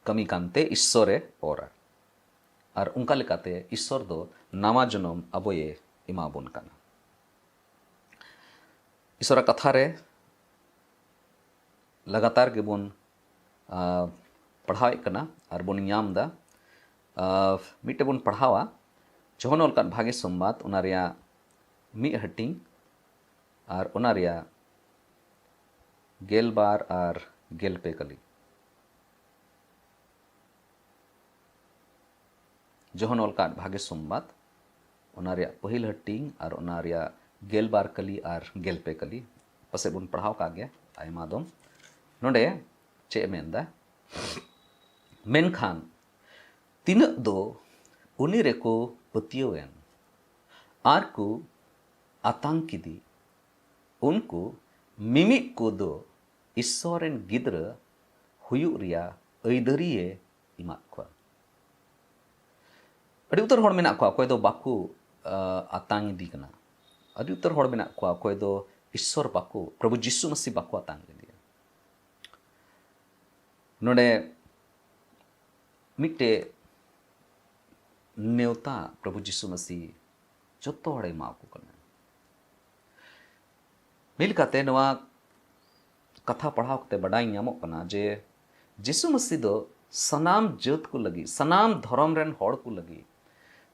ᱠᱟᱹᱢᱤ ᱠᱟᱱᱛᱮ ᱤᱥᱥᱚᱨᱮ ᱚᱨᱟ᱾ ᱟᱨ ᱚᱱᱠᱟ ᱞᱮᱠᱟᱛᱮ ᱤᱥᱥᱚᱨ ᱫᱚ ᱱᱟᱣᱟ ᱡᱚᱱᱚᱢ ᱟᱵᱚᱭᱮ ᱮᱢᱟᱵᱚᱱ ᱠᱟᱱᱟ᱾ ᱤᱥᱥᱚᱨᱟᱜ ᱠᱟᱛᱷᱟ ᱨᱮ ᱞᱟᱜᱟᱛᱟᱨ ᱜᱮᱵᱚᱱ, ᱟ, ᱯᱟᱲᱦᱟᱣᱮᱫ ᱠᱟᱱᱟ ᱟᱨ ᱵᱚᱱ ᱧᱟᱢ ᱮᱫᱟ᱾ ᱟ, ᱢᱤᱫᱴᱮᱱ ᱵᱚᱱ ᱯᱟᱲᱦᱟᱣᱟ, ᱡᱚᱦᱚᱱ ᱚᱞ ᱠᱟᱫ ᱵᱷᱟᱜᱮ ᱥᱚᱢᱵᱟᱫ, ᱚᱱᱟ ᱨᱮᱭᱟᱜ ᱢᱤᱫ ᱦᱟᱹᱴᱤᱧ ᱟᱨ ᱚᱱᱟ ᱨᱮᱭᱟᱜ ᱜᱮᱞ ᱵᱟᱨ ᱟᱨ ᱜᱮᱞ ᱯᱮ ᱠᱟᱹᱞᱤ᱾ ᱡᱚᱦᱚᱱ ᱚᱞ ᱠᱟᱫ ᱵᱷᱟᱜᱮ ᱥᱚᱢᱵᱟᱫ, ᱚᱱᱟ ᱨᱮᱭᱟᱜ ᱯᱟᱹᱦᱤᱞ ᱦᱟᱹᱴᱤᱧ ᱟᱨ ᱚᱱᱟ ᱨᱮᱭᱟᱜ ᱜᱮᱞ ᱵᱟᱨ ᱠᱟᱹᱞᱤ ᱟᱨ ᱜᱮᱞ ᱯᱮ ᱠᱟᱹᱞᱤ, ᱯᱟᱥᱮᱡ ᱵᱚᱱ ᱯᱟᱲᱦᱟᱣ ᱠᱟᱜ ᱜᱮᱭᱟ ᱟᱭᱢᱟ ᱫᱚᱢ᱾ ᱱᱚᱰᱮ ᱪᱮᱫ ᱮ ᱢᱮᱱᱫᱟ? ᱢᱮᱱᱠᱷᱟᱱ ᱛᱤᱱᱟᱹᱜ ᱫᱚ ᱩᱱᱤ ᱨᱮᱠᱚ ᱯᱟᱹᱛᱭᱟᱹᱣᱮᱱ ᱟᱨ ᱠᱚ ᱟᱛᱟᱝ ᱠᱮᱫᱮ, ᱩᱱᱠᱩ ᱢᱤᱢᱤᱫ ᱠᱚᱫᱚ ᱤᱥᱥᱚᱨ ᱨᱮᱱ ᱜᱤᱫᱽᱨᱟᱹ ᱦᱩᱭᱩᱜ ᱨᱮᱭᱟᱜ ᱟᱹᱭᱫᱟᱹᱨᱤᱭᱮ ᱮᱢᱟᱫ ᱠᱚᱣᱟ᱾ ᱟᱹᱰᱤ ᱩᱛᱟᱹᱨ ᱦᱚᱲ ᱢᱮᱱᱟᱜ ᱠᱚᱣᱟ, ᱚᱠᱚᱭ ᱫᱚ ᱵᱟᱠᱚ, ᱟ, ᱟᱛᱟᱝ ᱤᱫᱤ ᱠᱟᱱᱟ᱾ ᱟᱹᱰᱤ ᱩᱛᱟᱹᱨ ᱦᱚᱲ ᱢᱮᱱᱟᱜ ᱠᱚᱣᱟ, ᱚᱠᱚᱭ ᱫᱚ ᱤᱥᱥᱚᱨ ᱵᱟᱠᱚ, ᱯᱨᱚᱵᱷᱩ ᱡᱤᱥᱩ ᱢᱟᱥᱤ ᱵᱟᱠᱚ ᱟᱛᱟᱝ ᱠᱮᱫᱮᱭᱟ᱾ ᱱᱚᱰᱮ ᱢᱤᱫᱴᱮᱡ ᱱᱮᱣᱛᱟ ᱯᱨᱚᱵᱷᱩ ᱡᱤᱥᱩ ᱢᱟᱹᱥᱤ ᱡᱚᱛᱚ ᱦᱚᱲᱮ ᱮᱢᱟ ᱠᱚ ᱠᱟᱱᱟ᱾ ᱢᱤᱫ ᱞᱮᱠᱟᱛᱮ ᱱᱚᱣᱟ ᱠᱟᱛᱷᱟ ᱯᱟᱲᱦᱟᱣ ᱠᱟᱛᱮ ᱵᱟᱰᱟᱭ ᱧᱟᱢᱚᱜ ᱠᱟᱱᱟ ᱡᱮ ᱡᱤᱥᱩ ᱢᱟᱹᱥᱤ ᱫᱚ ᱥᱟᱱᱟᱢ ᱡᱟᱹᱛ ᱠᱚ ᱞᱟᱹᱜᱤᱫ, ᱥᱟᱱᱟᱢ ᱫᱷᱚᱨᱚᱢ ᱨᱮᱱ ᱦᱚᱲ ᱠᱚ ᱞᱟᱹᱜᱤᱫ,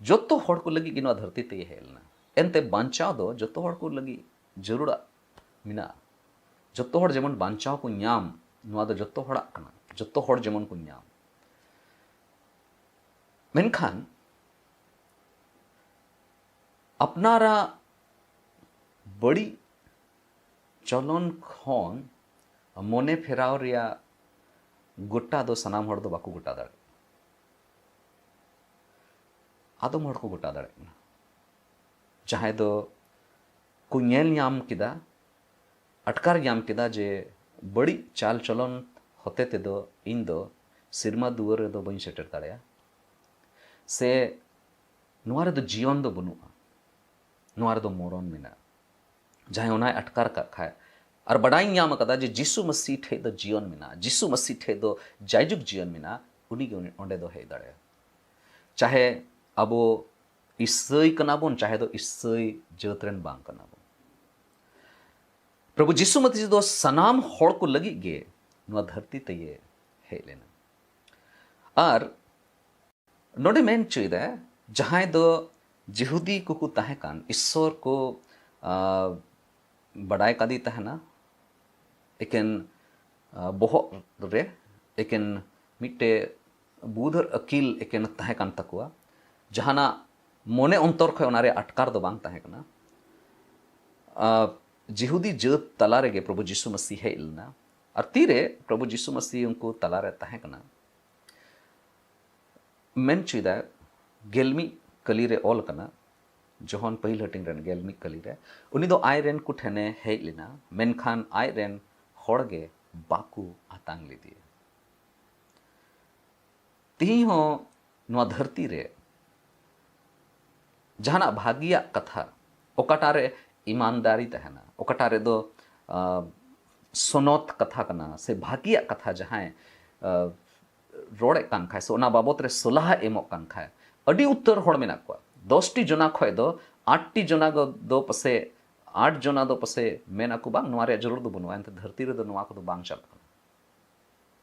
ᱡᱚᱛᱚ ᱦᱚᱲ ᱠᱚ ᱞᱟᱹᱜᱤᱫ ᱜᱮ ᱱᱚᱣᱟ ᱫᱷᱟᱹᱨᱛᱤ ᱛᱮᱭ ᱦᱮᱡ ᱞᱮᱱᱟ᱾ ᱮᱱᱛᱮ ᱵᱟᱧᱪᱟᱣ ᱫᱚ ᱡᱚᱛᱚ ᱦᱚᱲ ᱠᱚ ᱞᱟᱹᱜᱤᱫ ᱡᱟᱹᱨᱩᱲᱟᱜ ᱢᱮᱱᱟᱜᱼᱟ᱾ ᱡᱚᱛᱚ ᱦᱚᱲ ᱡᱮᱢᱚᱱ ᱵᱟᱧᱪᱟᱣ ᱠᱚ ᱧᱟᱢ, ᱱᱚᱣᱟ ᱫᱚ ᱡᱚᱛᱚ ᱦᱚᱲᱟᱜ ᱠᱟᱱᱟ, ᱡᱚᱛᱚ ᱦᱚᱲ ᱡᱮᱢᱚᱱ ᱠᱚ ᱧᱟᱢ᱾ ᱢᱮᱱᱠᱷᱟᱱ ᱟᱯᱱᱟᱨᱟᱜ ᱵᱟᱹᱲᱤᱡ ᱪᱚᱞᱚᱱ ᱠᱷᱚᱱ ᱢᱚᱱᱮ ᱯᱷᱮᱨᱟᱣ ᱨᱮᱭᱟᱜ ᱜᱚᱴᱟ ᱫᱚ ᱥᱟᱱᱟᱢ ᱦᱚᱲ ᱫᱚ ᱵᱟᱠᱚ ᱜᱚᱴᱟ ᱫᱟᱲᱮᱭᱟᱜᱼᱟ᱾ ᱟᱫᱚᱢ ᱦᱚᱲ ᱠᱚ ᱜᱚᱴᱟ ᱫᱟᱲᱮᱭᱟᱜ ᱠᱟᱱᱟ, ᱡᱟᱦᱟᱸᱭ ᱫᱚ ᱠᱚ ᱧᱮᱞ ᱧᱟᱢ ᱠᱮᱫᱟ, ᱟᱴᱠᱟᱨ ᱧᱟᱢ ᱠᱮᱫᱟ ᱡᱮ ᱵᱟᱹᱲᱤᱡ ᱪᱟᱞ ᱪᱚᱞᱚᱱ ᱦᱚᱛᱮ ᱛᱮᱫᱚ ᱤᱧ ᱫᱚ ᱥᱮᱨᱢᱟ ᱫᱩᱣᱟᱹᱨ ᱨᱮᱫᱚ ᱵᱟᱹᱧ ᱥᱮᱴᱮᱨ ᱫᱟᱲᱮᱭᱟᱜᱼᱟ, ᱥᱮ ᱱᱚᱣᱟ ᱨᱮᱫᱚ ᱡᱤᱭᱚᱱ ᱫᱚ ᱵᱟᱹᱱᱩᱜᱼᱟ, ᱱᱚᱣᱟ ᱨᱮᱫᱚ ᱢᱚᱨᱚᱱ ᱢᱮᱱᱟᱜᱼᱟ᱾ ᱡᱟᱦᱟᱸᱭ ᱚᱱᱟᱭ ᱟᱴᱠᱟᱨ ᱠᱟᱜ ᱠᱷᱟᱡ, ᱟᱨ ᱵᱟᱰᱟᱭ ᱧᱟᱢ ᱟᱠᱟᱫᱟ ᱡᱮ ᱡᱤᱥᱩ ᱢᱟᱹᱥᱤ ᱴᱷᱮᱡ ᱫᱚ ᱡᱤᱭᱚᱱ ᱢᱮᱱᱟᱜᱼᱟ, ᱡᱤᱥᱩ ᱢᱟᱹᱥᱤ ᱴᱷᱮᱡ ᱫᱚ ᱡᱟᱭᱡᱩᱜᱽ ᱡᱤᱭᱚᱱ ᱢᱮᱱᱟᱜᱼᱟ, ᱩᱱᱤᱜᱮ ᱩᱱᱤ ᱚᱸᱰᱮ ᱫᱚ ᱦᱮᱡ ᱫᱟᱲᱮᱭᱟᱜᱼᱟ᱾ ᱪᱟᱦᱮ ᱟᱵᱚ ᱤᱥᱟᱹᱭ ᱠᱟᱱᱟ ᱵᱚᱱ, ᱪᱟᱦᱮ ᱫᱚ ᱤᱥᱟᱹᱭ ᱡᱟᱹᱛ ᱨᱮᱱ ᱵᱟᱝ ᱠᱟᱱᱟ ᱵᱚᱱ, ᱯᱨᱚᱵᱷᱩ ᱡᱤᱥᱩ ᱢᱟᱹᱥᱤ ᱫᱚ ᱥᱟᱱᱟᱢ ᱦᱚᱲ ᱠᱚ ᱞᱟᱹᱜᱤᱫ ᱜᱮ ᱱᱚᱣᱟ ᱫᱷᱟᱹᱨᱛᱤ ᱛᱮᱭᱮ ᱦᱮᱡ ᱞᱮᱱᱟ᱾ ᱟᱨ ᱱᱚᱰᱮ ᱢᱮᱱ ᱦᱚᱪᱚᱭᱮᱫᱟ, ᱡᱟᱦᱟᱸᱭ ᱫᱚ ᱡᱤᱦᱩᱫᱤ ᱠᱚᱠᱚ ᱛᱟᱦᱮᱸ ᱠᱟᱱ, ᱤᱥᱥᱚᱨ ᱠᱚ, ᱟ, ᱵᱟᱰᱟᱭ ᱠᱟᱫᱮ ᱛᱟᱦᱮᱱᱟ, ᱮᱠᱮᱱ, ᱟ, ᱵᱚᱦᱚᱜ ᱨᱮ ᱮᱠᱮᱱ ᱢᱤᱫᱴᱮᱡ ᱵᱩᱫᱷ ᱟᱨ ᱟᱹᱠᱤᱞ ᱮᱠᱮᱱ ᱛᱟᱦᱮᱸ ᱠᱟᱱ ᱛᱟᱠᱚᱣᱟ᱾ ᱡᱟᱦᱟᱱᱟᱜ ᱢᱚᱱᱮ ᱚᱱᱛᱚᱨ ᱠᱷᱚᱱ ᱚᱱᱟ ᱨᱮᱭᱟᱜ ᱟᱴᱠᱟᱨ ᱫᱚ ᱵᱟᱝ ᱛᱟᱦᱮᱸ ᱠᱟᱱᱟ᱾ ᱟ, ᱡᱤᱦᱩᱫᱤ ᱡᱟᱹᱛ ᱛᱟᱞᱟ ᱨᱮᱜᱮ ᱯᱨᱚᱵᱷᱩ ᱡᱤᱥᱩ ᱢᱟᱹᱥᱤ ᱦᱮᱡ ᱞᱮᱱᱟ᱾ ᱟᱨ ᱛᱤᱨᱮ ᱯᱨᱚᱵᱷᱩ ᱡᱤᱥᱩ ᱢᱟᱹᱥᱤ ᱩᱱᱠᱩ ᱛᱟᱞᱟᱨᱮ ᱛᱟᱦᱮᱸ ᱠᱟᱱᱟ, ᱢᱮᱱ ᱦᱚᱪᱚᱭᱮᱫᱟ, ᱜᱮᱞ ᱢᱤᱫ ᱠᱟᱹᱞᱤ ᱨᱮ ᱚᱞ ᱠᱟᱱᱟ, ᱡᱚᱦᱚᱱ ᱯᱟᱹᱦᱤᱞ ᱦᱟᱹᱴᱤᱧ ᱨᱮᱱ ᱜᱮᱞ ᱢᱤᱫ ᱠᱟᱹᱞᱤ ᱨᱮ, ᱩᱱᱤ ᱫᱚ ᱟᱡ ᱨᱮᱱ ᱠᱚ ᱴᱷᱮᱱᱮ ᱦᱮᱡ ᱞᱮᱱᱟ, ᱢᱮᱱᱠᱷᱟᱱ ᱟᱡ ᱨᱮᱱ ᱦᱚᱲ ᱜᱮ ᱵᱟᱠᱚ ᱟᱛᱟᱝ ᱞᱮᱫᱮᱭᱟ᱾ ᱛᱮᱦᱮᱧ ᱦᱚᱸ ᱱᱚᱣᱟ ᱫᱷᱟᱹᱨᱛᱤ ᱨᱮ ᱡᱟᱦᱟᱱᱟᱜ ᱵᱷᱟᱹᱜᱤᱭᱟᱜ ᱠᱟᱛᱷᱟ, ᱚᱠᱟᱴᱟᱜ ᱨᱮ ᱤᱢᱟᱱᱫᱟᱨᱤ ᱛᱟᱦᱮᱱᱟ, ᱚᱠᱟᱴᱟᱜ ᱨᱮᱫᱚ, ᱟ, ᱥᱚᱱᱚᱛ ᱠᱟᱛᱷᱟ ᱠᱟᱱᱟ ᱥᱮ ᱵᱷᱟᱹᱜᱤᱭᱟᱜ ᱠᱟᱛᱷᱟ, ᱡᱟᱦᱟᱸᱭ ᱨᱚᱲᱮᱫ ᱠᱟᱱ ᱠᱷᱟᱡ ᱥᱮ ᱚᱱᱟ ᱵᱟᱵᱚᱛ ᱨᱮ ᱥᱚᱞᱦᱟ ᱮᱢᱚᱜ ᱠᱟᱱ ᱠᱷᱟᱡ, ᱟᱹᱰᱤ ᱩᱛᱟᱹᱨ ᱦᱚᱲ ᱢᱮᱱᱟᱜ ᱠᱚᱣᱟ᱾ ᱫᱚᱥᱴᱤ ᱡᱚᱱᱟ ᱠᱷᱚᱡ ᱫᱚ ᱟᱴᱴᱤ ᱡᱚᱱᱟ ᱫᱚ ᱯᱟᱥᱮ, ᱟᱴ ᱡᱚᱱᱟ ᱫᱚ ᱯᱟᱥᱮ ᱢᱮᱱ ᱟᱠᱚ, "ᱵᱟᱝ, ᱱᱚᱣᱟ ᱨᱮᱭᱟᱜ ᱡᱟᱹᱨᱩᱲ ᱫᱚ ᱵᱟᱹᱱᱩᱜᱼᱟ, ᱮᱱᱛᱮ ᱫᱷᱟᱹᱨᱛᱤ ᱨᱮᱫᱚ ᱱᱚᱣᱟ ᱠᱚᱫᱚ ᱵᱟᱝ ᱪᱟᱞᱟᱜ ᱠᱟᱱᱟ᱾"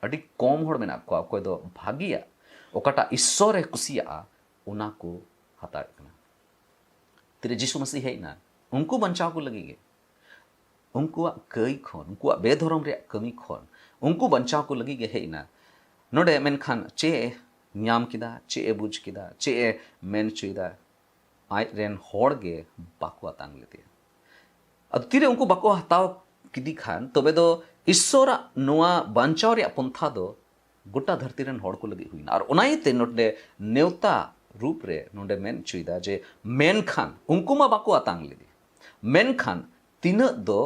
ᱟᱹᱰᱤ ᱠᱚᱢ ᱦᱚᱲ ᱢᱮᱱᱟᱜ ᱠᱚᱣᱟ ᱚᱠᱚᱭ ᱫᱚ ᱵᱷᱟᱹᱜᱤᱭᱟᱜ, ᱚᱠᱟᱴᱟᱜ ᱤᱥᱥᱚᱨᱮ ᱠᱩᱥᱤᱭᱟᱜᱼᱟ, ᱚᱱᱟ ᱠᱚ ᱦᱟᱛᱟᱣᱮᱫ ᱠᱟᱱᱟ᱾ ᱛᱤᱨᱮ ᱡᱤᱥᱩ ᱢᱟᱹᱥᱤ ᱦᱮᱡ ᱮᱱᱟ, ᱩᱱᱠᱩ ᱵᱟᱧᱪᱟᱣ ᱠᱚ ᱞᱟᱹᱜᱤᱫ ᱜᱮ, ᱩᱱᱠᱩᱣᱟᱜ ᱠᱟᱹᱭ ᱠᱷᱚᱱ, ᱩᱱᱠᱩᱣᱟᱜ ᱵᱮᱫᱷᱚᱨᱚᱢ ᱨᱮᱭᱟᱜ ᱠᱟᱹᱢᱤ ᱠᱷᱚᱱ ᱩᱱᱠᱩ ᱵᱟᱧᱪᱟᱣ ᱠᱚ ᱞᱟᱹᱜᱤᱫ ᱜᱮ ᱦᱮᱡ ᱮᱱᱟ᱾ ᱱᱚᱰᱮ ᱢᱮᱱᱠᱷᱟᱱ ᱪᱮᱫ ᱮ ᱧᱟᱢ ᱠᱮᱫᱟ, ᱪᱮᱫ ᱮ ᱵᱩᱡᱽ ᱠᱮᱫᱟ, ᱪᱮᱫ ᱮ ᱢᱮᱱ ᱦᱚᱪᱚᱭᱮᱫᱟ? ᱟᱡ ᱨᱮᱱ ᱦᱚᱲ ᱜᱮ ᱵᱟᱠᱚ ᱟᱛᱟᱝ ᱞᱮᱫᱮᱭᱟ᱾ ᱟᱫᱚ ᱛᱤᱨᱮ ᱩᱱᱠᱩ ᱵᱟᱠᱚ ᱦᱟᱛᱟᱣ ᱠᱮᱫᱮ ᱠᱷᱟᱱ, ᱛᱚᱵᱮ ᱫᱚ ᱤᱥᱥᱚᱨᱟᱜ ᱱᱚᱣᱟ ᱵᱟᱧᱪᱟᱣ ᱨᱮᱭᱟᱜ ᱯᱚᱱᱛᱷᱟ ᱫᱚ ᱜᱚᱴᱟ ᱫᱷᱟᱹᱨᱛᱤ ᱨᱮᱱ ᱦᱚᱲ ᱠᱚ ᱞᱟᱹᱜᱤᱫ ᱦᱩᱭᱱᱟ᱾ ᱟᱨ ᱚᱱᱟ ᱤᱭᱟᱹᱛᱮ ᱱᱚᱰᱮ ᱱᱮᱣᱛᱟ ᱨᱩᱯ ᱨᱮ ᱱᱚᱰᱮ ᱢᱮᱱ ᱦᱚᱪᱚᱭᱮᱫᱟ ᱡᱮ, ᱢᱮᱱᱠᱷᱟᱱ ᱩᱱᱠᱩ ᱢᱟ ᱵᱟᱠᱚ ᱟᱛᱟᱝ ᱞᱮᱫᱮ, ᱢᱮᱱᱠᱷᱟᱱ ᱛᱤᱱᱟᱹᱜ ᱫᱚ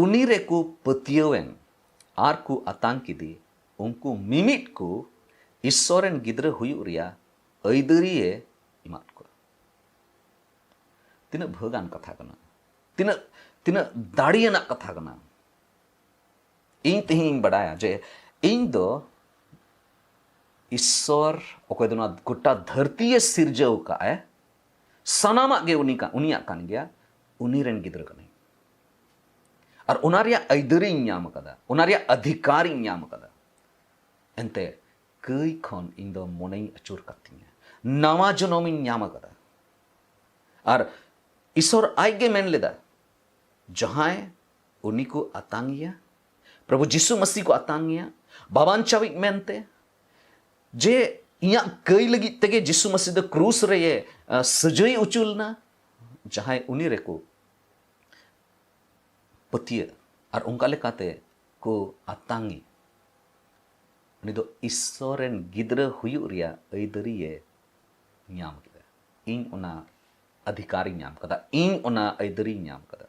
ᱩᱱᱤ ᱨᱮᱠᱚ ᱯᱟᱹᱛᱭᱟᱹᱣᱮᱱ ᱟᱨ ᱠᱚ ᱟᱛᱟᱝ ᱠᱮᱫᱮ, ᱩᱱᱠᱩ ᱢᱤᱢᱤᱫ ᱠᱚ ᱤᱥᱥᱚᱨ ᱨᱮᱱ ᱜᱤᱫᱽᱨᱟᱹ ᱦᱩᱭᱩᱜ ᱨᱮᱭᱟᱜ ᱟᱹᱭᱫᱟᱹᱨᱤᱭᱮ ᱮᱢᱟᱫ ᱠᱚᱣᱟ᱾ ᱛᱤᱱᱟᱹᱜ ᱵᱷᱟᱹᱜᱟᱱ ᱠᱟᱛᱷᱟ ᱠᱟᱱᱟ, ᱛᱤᱱᱟᱹᱜ, ᱛᱤᱱᱟᱹᱜ ᱫᱟᱲᱮᱭᱟᱱᱟᱜ ᱠᱟᱛᱷᱟ ᱠᱟᱱᱟ᱾ ᱤᱧ ᱛᱮᱦᱮᱧ ᱤᱧ ᱵᱟᱰᱟᱭᱟ ᱡᱮ ᱤᱧ ᱫᱚ ᱤᱥᱥᱚᱨ, ᱚᱠᱚᱭ ᱫᱚ ᱱᱚᱣᱟ ᱜᱚᱴᱟ ᱫᱷᱟᱹᱨᱛᱤᱭᱮ ᱥᱤᱨᱡᱟᱹᱣ ᱠᱟᱜᱼᱟᱭ, ᱥᱟᱱᱟᱢᱟᱜ ᱜᱮ ᱩᱱᱤ ᱠᱟ-, ᱩᱱᱤᱭᱟᱜ ᱠᱟᱱ ᱜᱮᱭᱟ, ᱩᱱᱤ ᱨᱮᱱ ᱜᱤᱫᱽᱨᱟᱹ ᱠᱟᱹᱱᱟᱹᱧ᱾ ᱟᱨ ᱚᱱᱟ ᱨᱮᱭᱟᱜ ᱟᱹᱭᱫᱟᱹᱨᱤᱧ ᱧᱟᱢ ᱟᱠᱟᱫᱟ, ᱚᱱᱟ ᱨᱮᱭᱟᱜ ᱚᱫᱷᱤᱠᱟᱨᱤᱧ ᱧᱟᱢ ᱟᱠᱟᱫᱟ᱾ ᱮᱱᱛᱮ ᱠᱟᱹᱭ ᱠᱷᱚᱱ ᱤᱧ ᱫᱚ ᱢᱚᱱᱮᱧ ᱟᱹᱪᱩᱨ ᱠᱟᱫ ᱛᱤᱧᱟ, ᱱᱟᱣᱟ ᱡᱚᱱᱚᱢᱤᱧ ᱧᱟᱢ ᱟᱠᱟᱫᱟ᱾ ᱟᱨ ᱤᱥᱚᱨ ᱟᱡ ᱜᱮ ᱢᱮᱱ ᱞᱮᱫᱟ, ᱡᱟᱦᱟᱸᱭ ᱩᱱᱤ ᱠᱚ ᱟᱛᱟᱝ ᱮᱭᱟ, ᱯᱨᱚᱵᱷᱩ ᱡᱤᱥᱩ ᱢᱟᱹᱥᱤ ᱠᱚ ᱟᱛᱟᱝ ᱮᱭᱟ ᱵᱟᱵᱟᱧᱪᱟᱣᱤᱡ ᱢᱮᱱᱛᱮ, ᱡᱮ ᱤᱧᱟᱹᱜ ᱠᱟᱹᱭ ᱞᱟᱹᱜᱤᱫ ᱛᱮᱜᱮ ᱡᱤᱥᱩ ᱢᱟᱹᱥᱤ ᱫᱚ ᱠᱨᱩᱥ ᱨᱮ, ᱟ, ᱥᱟᱹᱡᱟᱹᱭ ᱚᱪᱚ ᱞᱮᱱᱟ, ᱡᱟᱦᱟᱸᱭ ᱩᱱᱤ ᱨᱮᱠᱚ ᱯᱟᱹᱛᱭᱟᱹᱜ ᱟᱨ ᱚᱱᱠᱟ ᱞᱮᱠᱟᱛᱮ ᱠᱚ ᱟᱛᱟᱝ ᱮ, ᱩᱱᱤ ᱫᱚ ᱤᱥᱥᱚᱨ ᱨᱮᱱ ᱜᱤᱫᱽᱨᱟᱹ ᱦᱩᱭᱩᱜ ᱨᱮᱭᱟᱜ ᱟᱹᱭᱫᱟᱹᱨᱤᱭᱮ ᱧᱟᱢ ᱠᱮᱫᱟ᱾ ᱤᱧ ᱚᱱᱟ ᱚᱫᱷᱤᱠᱟᱨᱤᱧ ᱧᱟᱢ ᱠᱟᱫᱟ, ᱤᱧ ᱚᱱᱟ ᱟᱹᱭᱫᱟᱹᱨᱤᱧ ᱧᱟᱢ ᱠᱟᱫᱟ᱾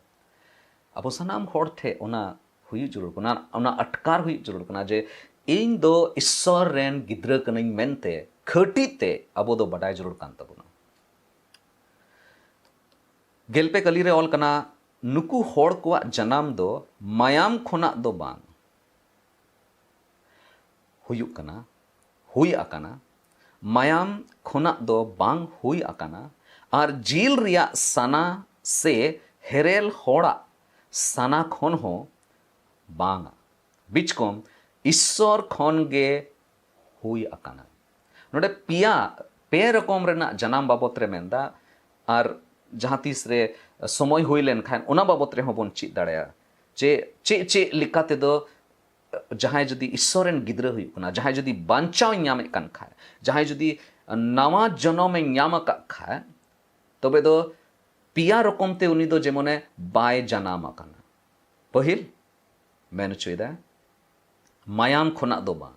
ᱟᱵᱚ ᱥᱟᱱᱟᱢ ᱦᱚᱲ ᱴᱷᱮᱱ ᱚᱱᱟ ᱦᱩᱭᱩᱜ ᱡᱟᱹᱨᱩᱲ ᱠᱟᱱᱟ, ᱚᱱᱟ ᱟᱴᱠᱟᱨ ᱦᱩᱭᱩᱜ ᱡᱟᱹᱨᱩᱲ ᱠᱟᱱᱟ ᱡᱮ ᱤᱧ ᱫᱚ ᱤᱥᱥᱚᱨ ᱨᱮᱱ ᱜᱤᱫᱽᱨᱟᱹ ᱠᱟᱹᱱᱟᱹᱧ ᱢᱮᱱᱛᱮ ᱠᱷᱟᱹᱴᱤ ᱛᱮ ᱟᱵᱚ ᱫᱚ ᱵᱟᱰᱟᱭ ᱡᱟᱹᱨᱩᱲ ᱠᱟᱱ ᱛᱟᱵᱚᱱᱟ᱾ ᱜᱮᱞᱯᱮ ᱠᱟᱹᱞᱤ ᱨᱮ ᱚᱞ ᱠᱟᱱᱟ, ᱱᱩᱠᱩ ᱦᱚᱲ ᱠᱚᱣᱟᱜ ᱡᱟᱱᱟᱢ ᱫᱚ ᱢᱟᱭᱟᱢ ᱠᱷᱚᱱᱟᱜ ᱫᱚ ᱵᱟᱝ, ᱦᱩᱭᱩᱜ ᱠᱟᱱᱟ, ᱦᱩᱭ ᱟᱠᱟᱱᱟ, ᱢᱟᱭᱟᱢ ᱠᱷᱚᱱᱟᱜ ᱫᱚ ᱵᱟᱝ ᱦᱩᱭ ᱟᱠᱟᱱᱟ, ᱟᱨ ᱡᱤᱞ ᱨᱮᱭᱟᱜ ᱥᱟᱱᱟ ᱥᱮ ᱦᱮᱨᱮᱞ ᱦᱚᱲᱟᱜ ᱥᱟᱱᱟ ᱠᱷᱚᱱ ᱦᱚᱸ ᱵᱟᱝᱟ᱾ ᱵᱤᱪᱠᱚᱢ ᱤᱥᱥᱚᱨ ᱠᱷᱚᱱ ᱜᱮ ᱦᱩᱭ ᱟᱠᱟᱱᱟ᱾ ᱱᱚᱰᱮ ᱯᱮᱭᱟ, ᱯᱮ ᱨᱚᱠᱚᱢ ᱨᱮᱱᱟᱜ ᱡᱟᱱᱟᱢ ᱵᱟᱵᱚᱛ ᱨᱮ ᱢᱮᱱᱫᱟ, ᱟᱨ ᱡᱟᱦᱟᱸ ᱛᱤᱥ ᱨᱮ ᱥᱚᱢᱚᱭ ᱦᱩᱭ ᱞᱮᱱᱠᱷᱟᱱ ᱚᱱᱟ ᱵᱟᱵᱚᱛ ᱨᱮᱦᱚᱸ ᱵᱚᱱ ᱪᱮᱫ ᱫᱟᱲᱮᱭᱟᱜᱼᱟ᱾ ᱪᱮ ᱪᱮᱫ ᱪᱮᱫ ᱞᱮᱠᱟ ᱛᱮᱫᱚ ᱡᱟᱦᱟᱸᱭ ᱡᱩᱫᱤ ᱤᱥᱥᱚᱨ ᱨᱮᱱ ᱜᱤᱫᱽᱨᱟᱹ ᱦᱩᱭᱩᱜ ᱠᱟᱱᱟ, ᱡᱟᱦᱟᱸᱭ ᱡᱩᱫᱤ ᱵᱟᱧᱪᱟᱣ ᱧᱟᱢᱮᱫ ᱠᱟᱱ ᱠᱷᱟᱡ, ᱡᱟᱦᱟᱸᱭ ᱡᱩᱫᱤ ᱱᱟᱣᱟ ᱡᱚᱱᱚᱢᱮ ᱧᱟᱢ ᱟᱠᱟᱫ ᱠᱷᱟᱡ, ᱛᱚᱵᱮ ᱫᱚ ᱯᱮᱭᱟ ᱨᱚᱠᱚᱢ ᱛᱮ ᱩᱱᱤ ᱫᱚ ᱡᱮᱢᱚᱱᱮ ᱵᱟᱭ ᱡᱟᱱᱟᱢ ᱟᱠᱟᱱᱟ᱾ ᱯᱟᱹᱦᱤᱞ ᱢᱮᱱ ᱦᱚᱪᱚᱭᱮᱫᱟ, ᱢᱟᱭᱟᱢ ᱠᱷᱚᱱᱟᱜ ᱫᱚ ᱵᱟᱝ,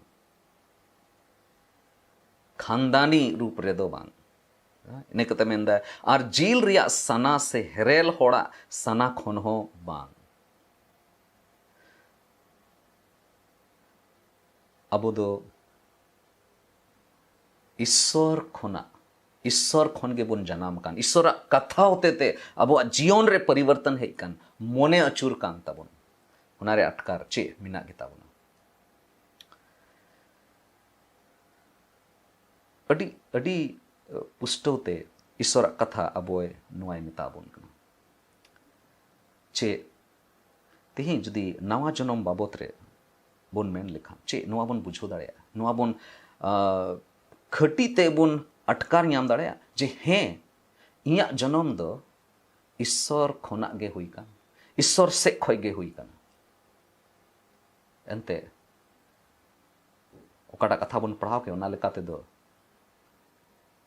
ᱠᱷᱟᱱᱫᱟᱱᱤ ᱨᱩᱯ ᱨᱮᱫᱚ ᱵᱟᱝ, ᱤᱱᱟᱹ ᱠᱟᱛᱮ ᱢᱮᱱᱫᱟ, ᱟᱨ ᱡᱤᱞ ᱨᱮᱭᱟᱜ ᱥᱟᱱᱟ ᱥᱮ ᱦᱮᱨᱮᱞ ᱦᱚᱲᱟᱜ ᱥᱟᱱᱟ ᱠᱷᱚᱱ ᱦᱚᱸ ᱵᱟᱝ᱾ ᱟᱵᱚ ᱫᱚ ᱤᱥᱥᱚᱨ ᱠᱷᱚᱱᱟᱜ, ᱤᱥᱥᱚᱨ ᱠᱷᱚᱱ ᱜᱮᱵᱚᱱ ᱡᱟᱱᱟᱢ ᱟᱠᱟᱱ, ᱤᱥᱥᱚᱨᱟᱜ ᱠᱟᱛᱷᱟ ᱦᱚᱛᱮᱛᱮ ᱟᱵᱚᱣᱟᱜ ᱡᱤᱭᱚᱱ ᱨᱮ ᱯᱚᱨᱤᱵᱚᱨᱛᱚᱱ ᱦᱮᱡ ᱟᱠᱟᱱ, ᱢᱚᱱᱮ ᱟᱹᱪᱩᱨ ᱠᱟᱱ ᱛᱟᱵᱚᱱ, ᱚᱱᱟᱨᱮ ᱟᱴᱠᱟᱨ ᱪᱮᱫ ᱢᱮᱱᱟᱜ ᱜᱮᱛᱟ ᱵᱚᱱᱟ? ᱟᱹᱰᱤ, ᱟᱹᱰᱤ ᱯᱩᱥᱴᱟᱹᱣ ᱛᱮ ᱤᱥᱥᱚᱨᱟᱜ ᱠᱟᱛᱷᱟ ᱟᱵᱚᱭ ᱱᱚᱣᱟᱭ ᱢᱮᱛᱟ ᱵᱚᱱ ᱠᱟᱱᱟ᱾ ᱪᱮ ᱛᱮᱦᱮᱧ ᱡᱩᱫᱤ ᱱᱟᱣᱟ ᱡᱚᱱᱚᱢ ᱵᱟᱵᱚᱛ ᱨᱮ ᱵᱚᱱ ᱢᱮᱱ ᱞᱮᱠᱷᱟᱱ, ᱪᱮ ᱱᱚᱣᱟ ᱵᱚᱱ ᱵᱩᱡᱷᱟᱹᱣ ᱫᱟᱲᱮᱭᱟᱜᱼᱟ, ᱱᱚᱣᱟ ᱵᱚᱱ, ᱟ, ᱠᱷᱟᱹᱴᱤ ᱛᱮ ᱵᱚᱱ ᱟᱴᱠᱟᱨ ᱧᱟᱢ ᱫᱟᱲᱮᱭᱟᱜᱼᱟ ᱡᱮ ᱦᱮᱸ, ᱤᱧᱟᱹᱜ ᱡᱚᱱᱚᱢ ᱫᱚ ᱤᱥᱥᱚᱨ ᱠᱷᱚᱱᱟᱜ ᱜᱮ ᱦᱩᱭ ᱠᱟᱱ, ᱤᱥᱥᱚᱨ ᱥᱮᱫ ᱠᱷᱚᱱ ᱜᱮ ᱦᱩᱭ ᱠᱟᱱᱟ᱾ ᱮᱱᱛᱮ ᱚᱠᱟᱴᱟᱜ ᱠᱟᱛᱷᱟ ᱵᱚᱱ ᱯᱟᱲᱦᱟᱣ ᱠᱮᱫ, ᱚᱱᱟ ᱞᱮᱠᱟ ᱛᱮᱫᱚ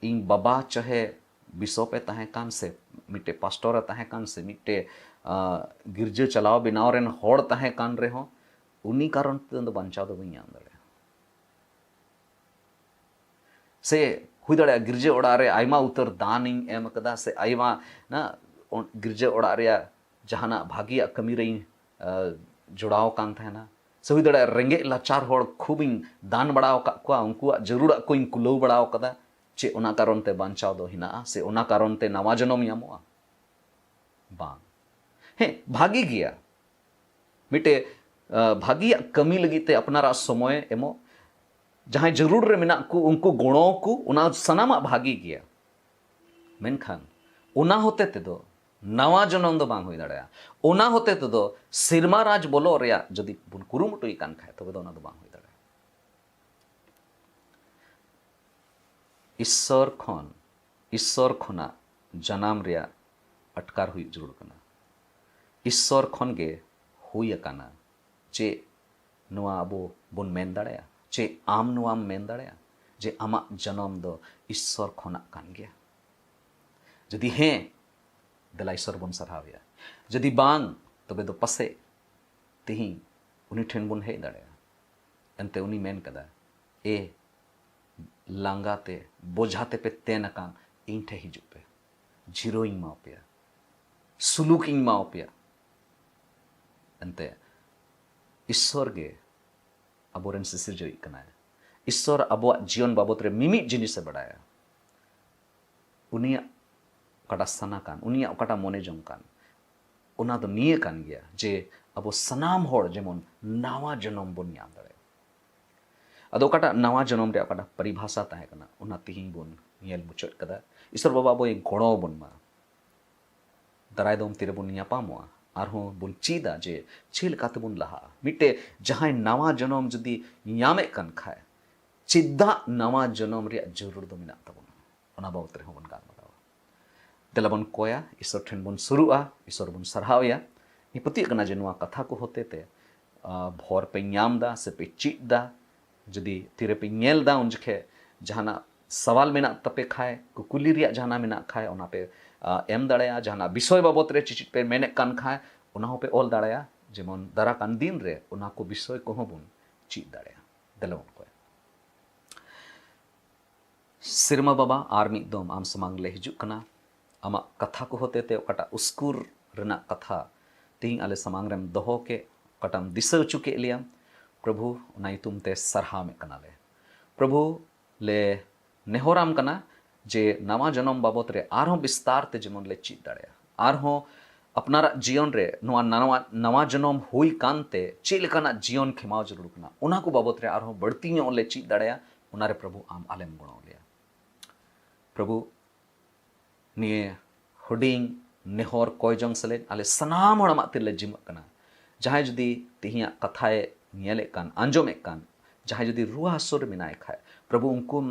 ᱤᱧ ᱵᱟᱵᱟ ᱪᱟᱦᱮ ᱵᱤᱥᱚᱯ ᱮ ᱛᱟᱦᱮᱸ ᱠᱟᱱ ᱥᱮ ᱢᱤᱫᱴᱮᱡ ᱯᱟᱥᱴᱚᱨ ᱮ ᱛᱟᱦᱮᱸ ᱠᱟᱱ ᱥᱮ ᱢᱤᱫᱴᱮᱡ, ᱟ, ᱜᱤᱨᱡᱟᱹ ᱪᱟᱞᱟᱣ ᱵᱮᱱᱟᱣ ᱨᱮᱱ ᱦᱚᱲ ᱛᱟᱦᱮᱸ ᱠᱟᱱ ᱨᱮᱦᱚᱸ, ᱩᱱᱤ ᱠᱟᱨᱚᱱ ᱛᱮᱫᱚ ᱵᱟᱧᱪᱟᱣ ᱫᱚ ᱵᱟᱹᱧ ᱧᱟᱢ ᱫᱟᱲᱮᱭᱟᱜᱼᱟ᱾ ᱥᱮ ᱦᱩᱭ ᱫᱟᱲᱮᱭᱟᱜᱼᱟ ᱜᱤᱨᱡᱟᱹ ᱚᱲᱟᱜ ᱨᱮ ᱟᱭᱢᱟ ᱩᱛᱟᱹᱨ ᱫᱟᱱ ᱤᱧ ᱮᱢ ᱠᱟᱫᱟ, ᱥᱮ ᱟᱭᱢᱟ ᱱᱟ, ᱚ-, ᱜᱤᱨᱡᱟᱹ ᱚᱲᱟᱜ ᱨᱮᱭᱟᱜ ᱡᱟᱦᱟᱱᱟᱜ ᱵᱷᱟᱹᱜᱤᱭᱟᱜ ᱠᱟᱹᱢᱤ ᱨᱮᱧ, ᱟ, ᱡᱚᱲᱟᱣ ᱠᱟᱱ ᱛᱟᱦᱮᱱᱟ᱾ ᱥᱮ ᱦᱩᱭ ᱫᱟᱲᱮᱭᱟᱜᱼᱟ ᱨᱮᱸᱜᱮᱡ ᱞᱟᱪᱟᱨ ᱦᱚᱲ ᱠᱷᱩᱵ ᱤᱧ ᱫᱟᱱ ᱵᱟᱲᱟ ᱟᱠᱟᱫ ᱠᱚᱣᱟ, ᱩᱱᱠᱩᱣᱟᱜ ᱡᱟᱹᱨᱩᱲᱟᱜ ᱠᱚᱧ ᱠᱩᱞᱟᱹᱣ ᱵᱟᱲᱟ ᱟᱠᱟᱫᱟ᱾ ᱪᱮᱫ ᱚᱱᱟ ᱠᱟᱨᱚᱱ ᱛᱮ ᱵᱟᱧᱪᱟᱣ ᱫᱚ ᱦᱮᱱᱟᱜᱼᱟ? ᱥᱮ ᱚᱱᱟ ᱠᱟᱨᱚᱱ ᱛᱮ ᱱᱟᱣᱟ ᱡᱚᱱᱚᱢ ᱧᱟᱢᱚᱜᱼᱟ? ᱵᱟᱝ᱾ ᱦᱮᱸ, ᱵᱷᱟᱹᱜᱤ ᱜᱮᱭᱟ᱾ ᱢᱤᱫᱴᱮᱡ, ᱟ, ᱵᱷᱟᱹᱜᱤᱭᱟᱜ ᱠᱟᱹᱢᱤ ᱞᱟᱹᱜᱤᱫ ᱛᱮ ᱟᱯᱱᱟᱨᱟᱜ ᱥᱚᱢᱚᱭ ᱮᱢᱚᱜ, ᱡᱟᱦᱟᱸᱭ ᱡᱟᱹᱨᱩᱲ ᱨᱮ ᱢᱮᱱᱟᱜ ᱠᱚ, ᱩᱱᱠᱩ ᱜᱚᱲᱚ ᱠᱚ, ᱚᱱᱟ ᱥᱟᱱᱟᱢᱟᱜ ᱵᱷᱟᱜᱤ ᱜᱮᱭᱟ᱾ ᱢᱮᱱᱠᱷᱟᱱ ᱚᱱᱟ ᱦᱚᱛᱮ ᱛᱮᱫᱚ ᱱᱟᱣᱟ ᱡᱚᱱᱚᱢ ᱫᱚ ᱵᱟᱝ ᱦᱩᱭ ᱫᱟᱲᱮᱭᱟᱜᱼᱟ᱾ ᱚᱱᱟ ᱦᱚᱛᱮ ᱛᱮᱫᱚ ᱥᱮᱨᱢᱟ ᱨᱟᱡᱽ ᱵᱚᱞᱚᱜ ᱨᱮᱭᱟᱜ ᱡᱩᱫᱤ ᱵᱚᱱ ᱠᱩᱨᱩᱢᱩᱴᱩᱭ ᱠᱟᱱ ᱠᱷᱟᱡ, ᱛᱚᱵᱮ ᱫᱚ ᱚᱱᱟ ᱫᱚ ᱵᱟᱝ ᱦᱩᱭ ᱫᱟᱲᱮᱭᱟᱜᱼᱟ᱾ ᱤᱥᱥᱚᱨ ᱠᱷᱚᱱ, ᱤᱥᱥᱚᱨ ᱠᱷᱚᱱᱟᱜ ᱡᱟᱱᱟᱢ ᱨᱮᱭᱟᱜ ᱟᱴᱠᱟᱨ ᱦᱩᱭᱩᱜ ᱡᱟᱹᱨᱩᱲ ᱠᱟᱱᱟ᱾ ᱤᱥᱥᱚᱨ ᱠᱷᱚᱱ ᱜᱮ ᱦᱩᱭ ᱟᱠᱟᱱᱟ᱾ ᱪᱮᱫ ᱱᱚᱣᱟ ᱟᱵᱚ ᱵᱚᱱ ᱢᱮᱱ ᱫᱟᱲᱮᱭᱟᱜᱼᱟ? ᱪᱮᱫ ᱟᱢ ᱱᱚᱣᱟᱢ ᱢᱮᱱ ᱫᱟᱲᱮᱭᱟᱜᱼᱟ ᱡᱮ ᱟᱢᱟᱜ ᱡᱚᱱᱚᱢ ᱫᱚ ᱤᱥᱥᱚᱨ ᱠᱷᱚᱱᱟᱜ ᱠᱟᱱ ᱜᱮᱭᱟ? ᱡᱩᱫᱤ ᱦᱮᱸ, ᱫᱮᱞᱟ ᱤᱥᱥᱚᱨ ᱵᱚᱱ ᱥᱟᱨᱦᱟᱣᱮᱭᱟ᱾ ᱡᱩᱫᱤ ᱵᱟᱝ, ᱛᱚᱵᱮ ᱫᱚ ᱯᱟᱥᱮᱡ ᱛᱮᱦᱮᱧ ᱩᱱᱤ ᱴᱷᱮᱱ ᱵᱚᱱ ᱦᱮᱡ ᱫᱟᱲᱮᱭᱟᱜᱼᱟ᱾ ᱮᱱᱛᱮ ᱩᱱᱤ ᱢᱮᱱ ᱠᱟᱫᱟ, "ᱮ ᱞᱟᱸᱜᱟ ᱛᱮ, ᱵᱚᱡᱷᱟ ᱛᱮᱯᱮ ᱛᱮᱱ ᱟᱠᱟᱱ, ᱤᱧ ᱴᱷᱮᱱ ᱦᱤᱡᱩᱜ ᱯᱮ, ᱡᱤᱨᱟᱹᱣ ᱤᱧ ᱮᱢᱟ ᱯᱮᱭᱟ, ᱥᱩᱞᱩᱠ ᱤᱧ ᱮᱢᱟ ᱯᱮᱭᱟ᱾" ᱮᱱᱛᱮ ᱤᱥᱥᱚᱨ ᱜᱮ ᱟᱵᱚᱨᱮᱱ ᱥᱤᱥᱤᱨᱡᱟᱹᱣᱤᱡ ᱠᱟᱱᱟᱭ᱾ ᱤᱥᱥᱚᱨ ᱟᱵᱚᱣᱟᱜ ᱡᱤᱭᱚᱱ ᱵᱟᱵᱚᱛ ᱨᱮ ᱢᱤᱢᱤᱫ ᱡᱤᱱᱤᱥᱮ ᱵᱟᱰᱟᱭᱟ᱾ ᱩᱱᱤᱭᱟᱜ ᱚᱠᱟᱴᱟᱜ ᱥᱟᱱᱟ ᱠᱟᱱ, ᱩᱱᱤᱭᱟᱜ ᱚᱠᱟᱴᱟᱜ ᱢᱚᱱᱮ ᱡᱚᱝ ᱠᱟᱱ, ᱚᱱᱟ ᱫᱚ ᱱᱤᱭᱟᱹ ᱠᱟᱱ ᱜᱮᱭᱟ ᱡᱮ ᱟᱵᱚ ᱥᱟᱱᱟᱢ ᱦᱚᱲ ᱡᱮᱢᱚᱱ ᱱᱟᱣᱟ ᱡᱚᱱᱚᱢ ᱵᱚᱱ ᱧᱟᱢ ᱫᱟᱲᱮᱭᱟᱜ᱾ ᱟᱫᱚ ᱚᱠᱟᱴᱟᱜ ᱱᱟᱣᱟ ᱡᱚᱱᱚᱢ ᱨᱮᱭᱟᱜ ᱚᱠᱟᱴᱟᱜ ᱯᱚᱨᱤᱵᱷᱟᱥᱟ ᱛᱟᱦᱮᱸ ᱠᱟᱱᱟ, ᱚᱱᱟ ᱛᱮᱦᱮᱧ ᱵᱚᱱ ᱧᱮᱞ ᱢᱩᱪᱟᱹᱫ ᱠᱟᱫᱟ᱾ ᱤᱥᱥᱚᱨ ᱵᱟᱵᱟ ᱟᱵᱚᱭ ᱜᱚᱲᱚ ᱟᱵᱚᱱ ᱢᱟ᱾ ᱫᱟᱨᱟᱭ ᱫᱚᱢ ᱛᱤᱨᱮᱵᱚᱱ ᱧᱟᱯᱟᱢᱚᱜᱼᱟ, ᱟᱨᱦᱚᱸ ᱵᱚᱱ ᱪᱮᱫᱟ ᱡᱮ ᱪᱮᱫ ᱞᱮᱠᱟ ᱛᱮᱵᱚᱱ ᱞᱟᱦᱟᱜᱼᱟ᱾ ᱢᱤᱫᱴᱮᱡ ᱡᱟᱦᱟᱸᱭ ᱱᱟᱣᱟ ᱡᱚᱱᱚᱢ ᱡᱩᱫᱤ ᱧᱟᱢᱮᱫ ᱠᱟᱱ ᱠᱷᱟᱡ, ᱪᱮᱫᱟᱜ ᱱᱟᱣᱟ ᱡᱚᱱᱚᱢ ᱨᱮᱭᱟᱜ ᱡᱟᱹᱨᱩᱲ ᱫᱚ ᱢᱮᱱᱟᱜ ᱛᱟᱵᱚᱱᱟ, ᱚᱱᱟ ᱵᱟᱵᱚᱛ ᱨᱮᱦᱚᱸ ᱵᱚᱱ ᱜᱟᱞᱢᱟᱨᱟᱣᱟ᱾ ᱫᱮᱞᱟ ᱵᱚᱱ ᱠᱚᱭᱟ, ᱤᱥᱥᱚᱨ ᱴᱷᱮᱱ ᱵᱚᱱ ᱥᱩᱨᱩᱜᱼᱟ, ᱤᱥᱥᱚᱨ ᱵᱚᱱ ᱥᱟᱨᱦᱟᱣ ᱮᱭᱟ᱾ ᱤᱧ ᱯᱟᱹᱛᱭᱟᱹᱜ ᱠᱟᱱᱟ ᱡᱮ ᱱᱚᱣᱟ ᱠᱟᱛᱷᱟ ᱠᱚ ᱦᱚᱛᱮ ᱛᱮ, ᱟ, ᱵᱷᱚᱨ ᱯᱮ ᱧᱟᱢ ᱫᱟ ᱥᱮ ᱯᱮ ᱪᱮᱫ ᱫᱟ᱾ ᱡᱩᱫᱤ ᱛᱤᱨᱮ ᱯᱮ ᱧᱮᱞ ᱫᱟ, ᱩᱱ ᱡᱚᱠᱷᱮᱡ ᱡᱟᱦᱟᱱᱟᱜ ᱥᱟᱣᱟᱞ ᱢᱮᱱᱟᱜ ᱛᱟᱯᱮ ᱠᱷᱟᱡ, ᱠᱩᱠᱞᱤ ᱨᱮᱭᱟᱜ ᱡᱟᱦᱟᱱᱟᱜ ᱢᱮᱱᱟᱜ ᱠᱷᱟᱡ, ᱚᱱᱟ ᱯᱮ, ᱟ, ᱮᱢ ᱫᱟᱲᱮᱭᱟᱜᱼᱟ᱾ ᱡᱟᱦᱟᱱᱟᱜ ᱵᱤᱥᱚᱭ ᱵᱟᱵᱚᱛ ᱨᱮ ᱪᱮᱫ ᱪᱮᱫ ᱯᱮ ᱢᱮᱱᱮᱫ ᱠᱟᱱ ᱠᱷᱟᱡ, ᱚᱱᱟ ᱦᱚᱸᱯᱮ ᱚᱞ ᱫᱟᱲᱮᱭᱟᱜᱼᱟ, ᱡᱮᱢᱚᱱ ᱫᱟᱨᱟ ᱠᱟᱱ ᱫᱤᱱ ᱨᱮ ᱚᱱᱟ ᱠᱚ ᱵᱤᱥᱚᱭ ᱠᱚᱦᱚᱸ ᱵᱚᱱ ᱪᱮᱫ ᱫᱟᱲᱮᱭᱟᱜᱼᱟ᱾ ᱫᱮᱞᱟ ᱵᱚᱱ ᱠᱚᱭᱟ᱾ ᱥᱮᱨᱢᱟ ᱵᱟᱵᱟ, ᱟᱨ ᱢᱤᱫ ᱫᱚᱢ ᱟᱢ ᱥᱟᱢᱟᱝ ᱞᱮ ᱦᱤᱡᱩᱜ ᱠᱟᱱᱟ᱾ ᱟᱢᱟᱜ ᱠᱟᱛᱷᱟ ᱠᱚ ᱦᱚᱛᱮ ᱛᱮ ᱚᱠᱟᱴᱟᱜ ᱩᱥᱠᱩᱨ ᱨᱮᱱᱟᱜ ᱠᱟᱛᱷᱟ ᱛᱮᱦᱮᱧ ᱟᱞᱮ ᱥᱟᱢᱟᱝ ᱨᱮᱢ ᱫᱚᱦᱚ ᱠᱮᱫ, ᱚᱠᱟᱴᱟᱜ ᱮᱢ ᱫᱤᱥᱟᱹ ᱦᱚᱪᱚ ᱠᱮᱫ ᱞᱮᱭᱟ, ᱯᱨᱚᱵᱷᱩ, ᱚᱱᱟ ᱧᱩᱛᱩᱢ ᱛᱮ ᱥᱟᱨᱦᱟᱣ ᱮᱫ ᱠᱟᱱᱟᱞᱮ᱾ ᱯᱨᱚᱵᱷᱩ, ᱞᱮ ᱱᱮᱦᱚᱨᱟᱢ ᱠᱟᱱᱟ ᱡᱮ ᱱᱟᱣᱟ ᱡᱚᱱᱚᱢ ᱵᱟᱵᱚᱛ ᱨᱮ ᱟᱨᱦᱚᱸ ᱵᱤᱥᱛᱟᱨ ᱛᱮ ᱡᱮᱢᱚᱱ ᱞᱮ ᱪᱮᱫ ᱫᱟᱲᱮᱭᱟᱜᱼᱟ, ᱟᱨᱦᱚᱸ ᱟᱯᱱᱟᱨᱟᱜ ᱡᱤᱭᱚᱱ ᱨᱮ ᱱᱚᱣᱟ ᱱᱟᱣᱟ, ᱱᱟᱣᱟ ᱡᱚᱱᱚᱢ ᱦᱩᱭ ᱠᱟᱱᱛᱮ ᱪᱮᱫ ᱞᱮᱠᱟᱱᱟᱜ ᱡᱤᱭᱚᱱ ᱠᱷᱮᱢᱟᱣ ᱡᱟᱹᱨᱩᱲ ᱠᱟᱱᱟ, ᱚᱱᱟ ᱠᱚ ᱵᱟᱵᱚᱛ ᱨᱮ ᱟᱨᱦᱚᱸ ᱵᱟᱹᱲᱛᱤ ᱧᱚᱜ ᱞᱮ ᱪᱮᱫ ᱫᱟᱲᱮᱭᱟᱜᱼᱟ, ᱚᱱᱟ ᱨᱮ ᱯᱨᱚᱵᱷᱩ ᱟᱢ ᱟᱞᱮᱢ ᱜᱚᱲᱚ ᱞᱮᱭᱟ᱾ ᱯᱨᱚᱵᱷᱩ, ᱱᱤᱭᱟᱹ ᱦᱩᱰᱤᱧ ᱱᱮᱦᱚᱨ ᱠᱚᱭ ᱡᱚᱝ ᱥᱮᱞᱮᱫ ᱟᱞᱮ ᱥᱟᱱᱟᱢ ᱦᱚᱲ ᱟᱢᱟᱜ ᱛᱤᱨᱮᱞᱮ ᱡᱤᱢᱟᱹᱜ ᱠᱟᱱᱟ᱾ ᱡᱟᱦᱟᱸᱭ ᱡᱩᱫᱤ ᱛᱮᱦᱮᱧᱟᱜ ᱠᱟᱛᱷᱟᱭ ᱧᱮᱞᱮᱫ ᱠᱟᱱ, ᱟᱸᱡᱚᱢᱮᱫ ᱠᱟᱱ, ᱡᱟᱦᱟᱸᱭ ᱡᱩᱫᱤ ᱨᱩᱣᱟᱹ ᱦᱟᱹᱥᱩ ᱨᱮ ᱢᱮᱱᱟᱭ ᱠᱷᱟᱡ, ᱯᱨᱚᱵᱷᱩ, ᱩᱱᱠᱩᱢ,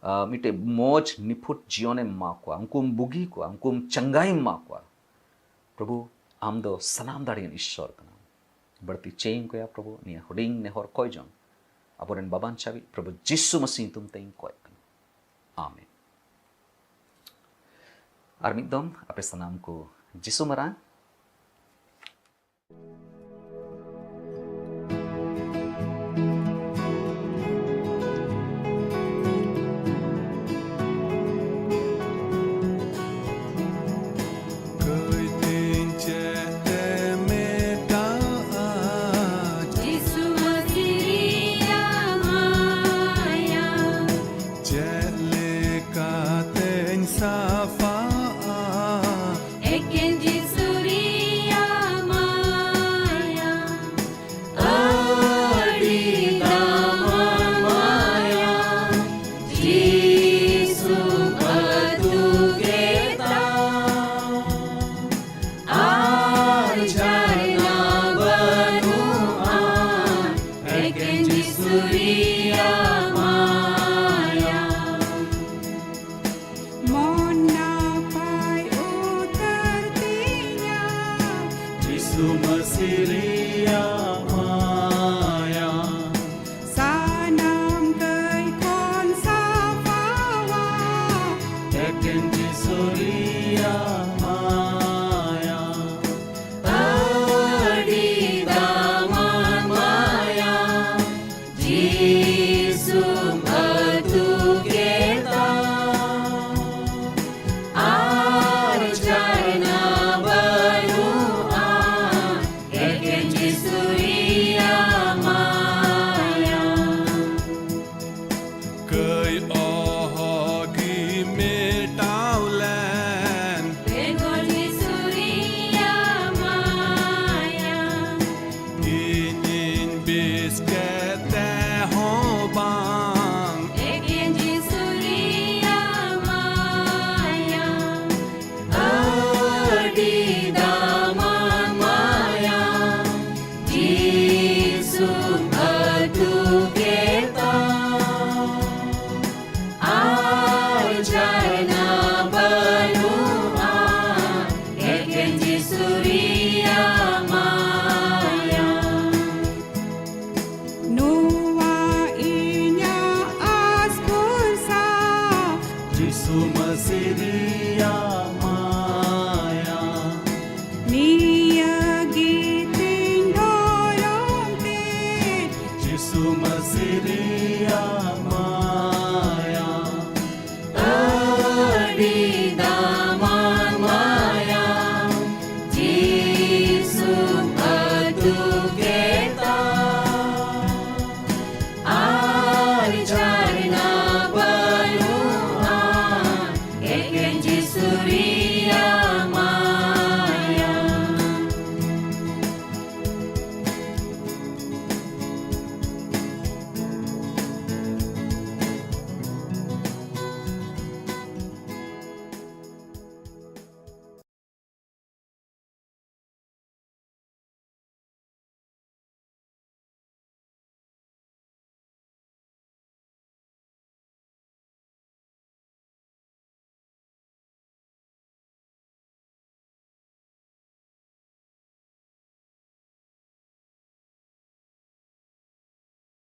ᱟᱸ, ᱢᱤᱫᱴᱮᱡ ᱢᱚᱡᱽ ᱱᱤᱯᱷᱩᱴ ᱡᱤᱭᱚᱱᱮᱢ ᱮᱢᱟ ᱠᱚᱣᱟ, ᱩᱱᱠᱩᱢ ᱵᱩᱜᱤ ᱠᱚᱣᱟ, ᱩᱱᱠᱩᱢ ᱪᱟᱸᱜᱟᱭᱮᱢ ᱮᱢᱟ ᱠᱚᱣᱟ᱾ ᱯᱨᱚᱵᱷᱩ, ᱟᱢ ᱫᱚ ᱥᱟᱱᱟᱢ ᱫᱟᱲᱮᱭᱟᱱ ᱤᱥᱥᱚᱨ ᱠᱟᱱᱟᱢ᱾ ᱵᱟᱹᱲᱛᱤ ᱪᱮᱫ ᱤᱧ ᱠᱚᱭᱟ ᱯᱨᱚᱵᱷᱩ, ᱱᱤᱭᱟᱹ ᱦᱩᱰᱤᱧ ᱱᱮᱦᱚᱨ ᱠᱚᱭ ᱡᱚᱝ ᱟᱵᱚᱨᱮᱱ ᱵᱟᱵᱟᱱ ᱪᱟᱵᱤ ᱯᱨᱚᱵᱷᱩ ᱡᱤᱥᱩ ᱢᱟᱹᱥᱤ ᱧᱩᱛᱩᱢ ᱛᱮ ᱤᱧ ᱠᱚᱭ ᱠᱟᱱᱟ᱾ ᱟᱢᱮᱱ᱾ ᱟᱨ ᱢᱤᱫ ᱫᱚᱢ ᱟᱯᱮ ᱥᱟᱱᱟᱢ ᱠᱚ ᱡᱤᱥᱩ ᱢᱟᱨᱟᱝ᱾ ᱡᱤᱥᱩ ᱢᱟᱹᱥᱤ ᱨᱮᱭᱟᱜ ᱢᱟᱭᱟ᱾ ᱪᱮᱫ ᱞᱮᱠᱟᱛᱮᱧ ᱥᱟᱯᱷᱟᱜᱼᱟ? ᱮᱠᱮᱱ ᱡᱤᱥᱩ ᱨᱮᱭᱟᱜ ᱢᱟᱭᱟ᱾ ᱟᱹᱰᱤ ᱫᱟᱢᱟᱱ ᱢᱟᱭᱟ᱾ ᱡᱤᱥᱩ ᱟᱹᱛᱩ ᱠᱮᱫᱟ᱾ ᱟᱨ ᱡᱷᱟᱨᱱᱟ ᱵᱟᱹᱱᱩᱜᱼᱟ, ᱮᱠᱮᱱ ᱡᱤᱥᱩ ᱨᱮᱭᱟᱜ ᱢᱟᱭᱟ᱾ ᱢᱚᱱ ᱱᱟᱯᱟᱭ ᱩᱛᱟᱹᱨ ᱛᱤᱧᱟ᱾ ᱡᱤᱥᱩ ᱢᱟᱹᱥᱤ ᱨᱮᱭᱟᱜ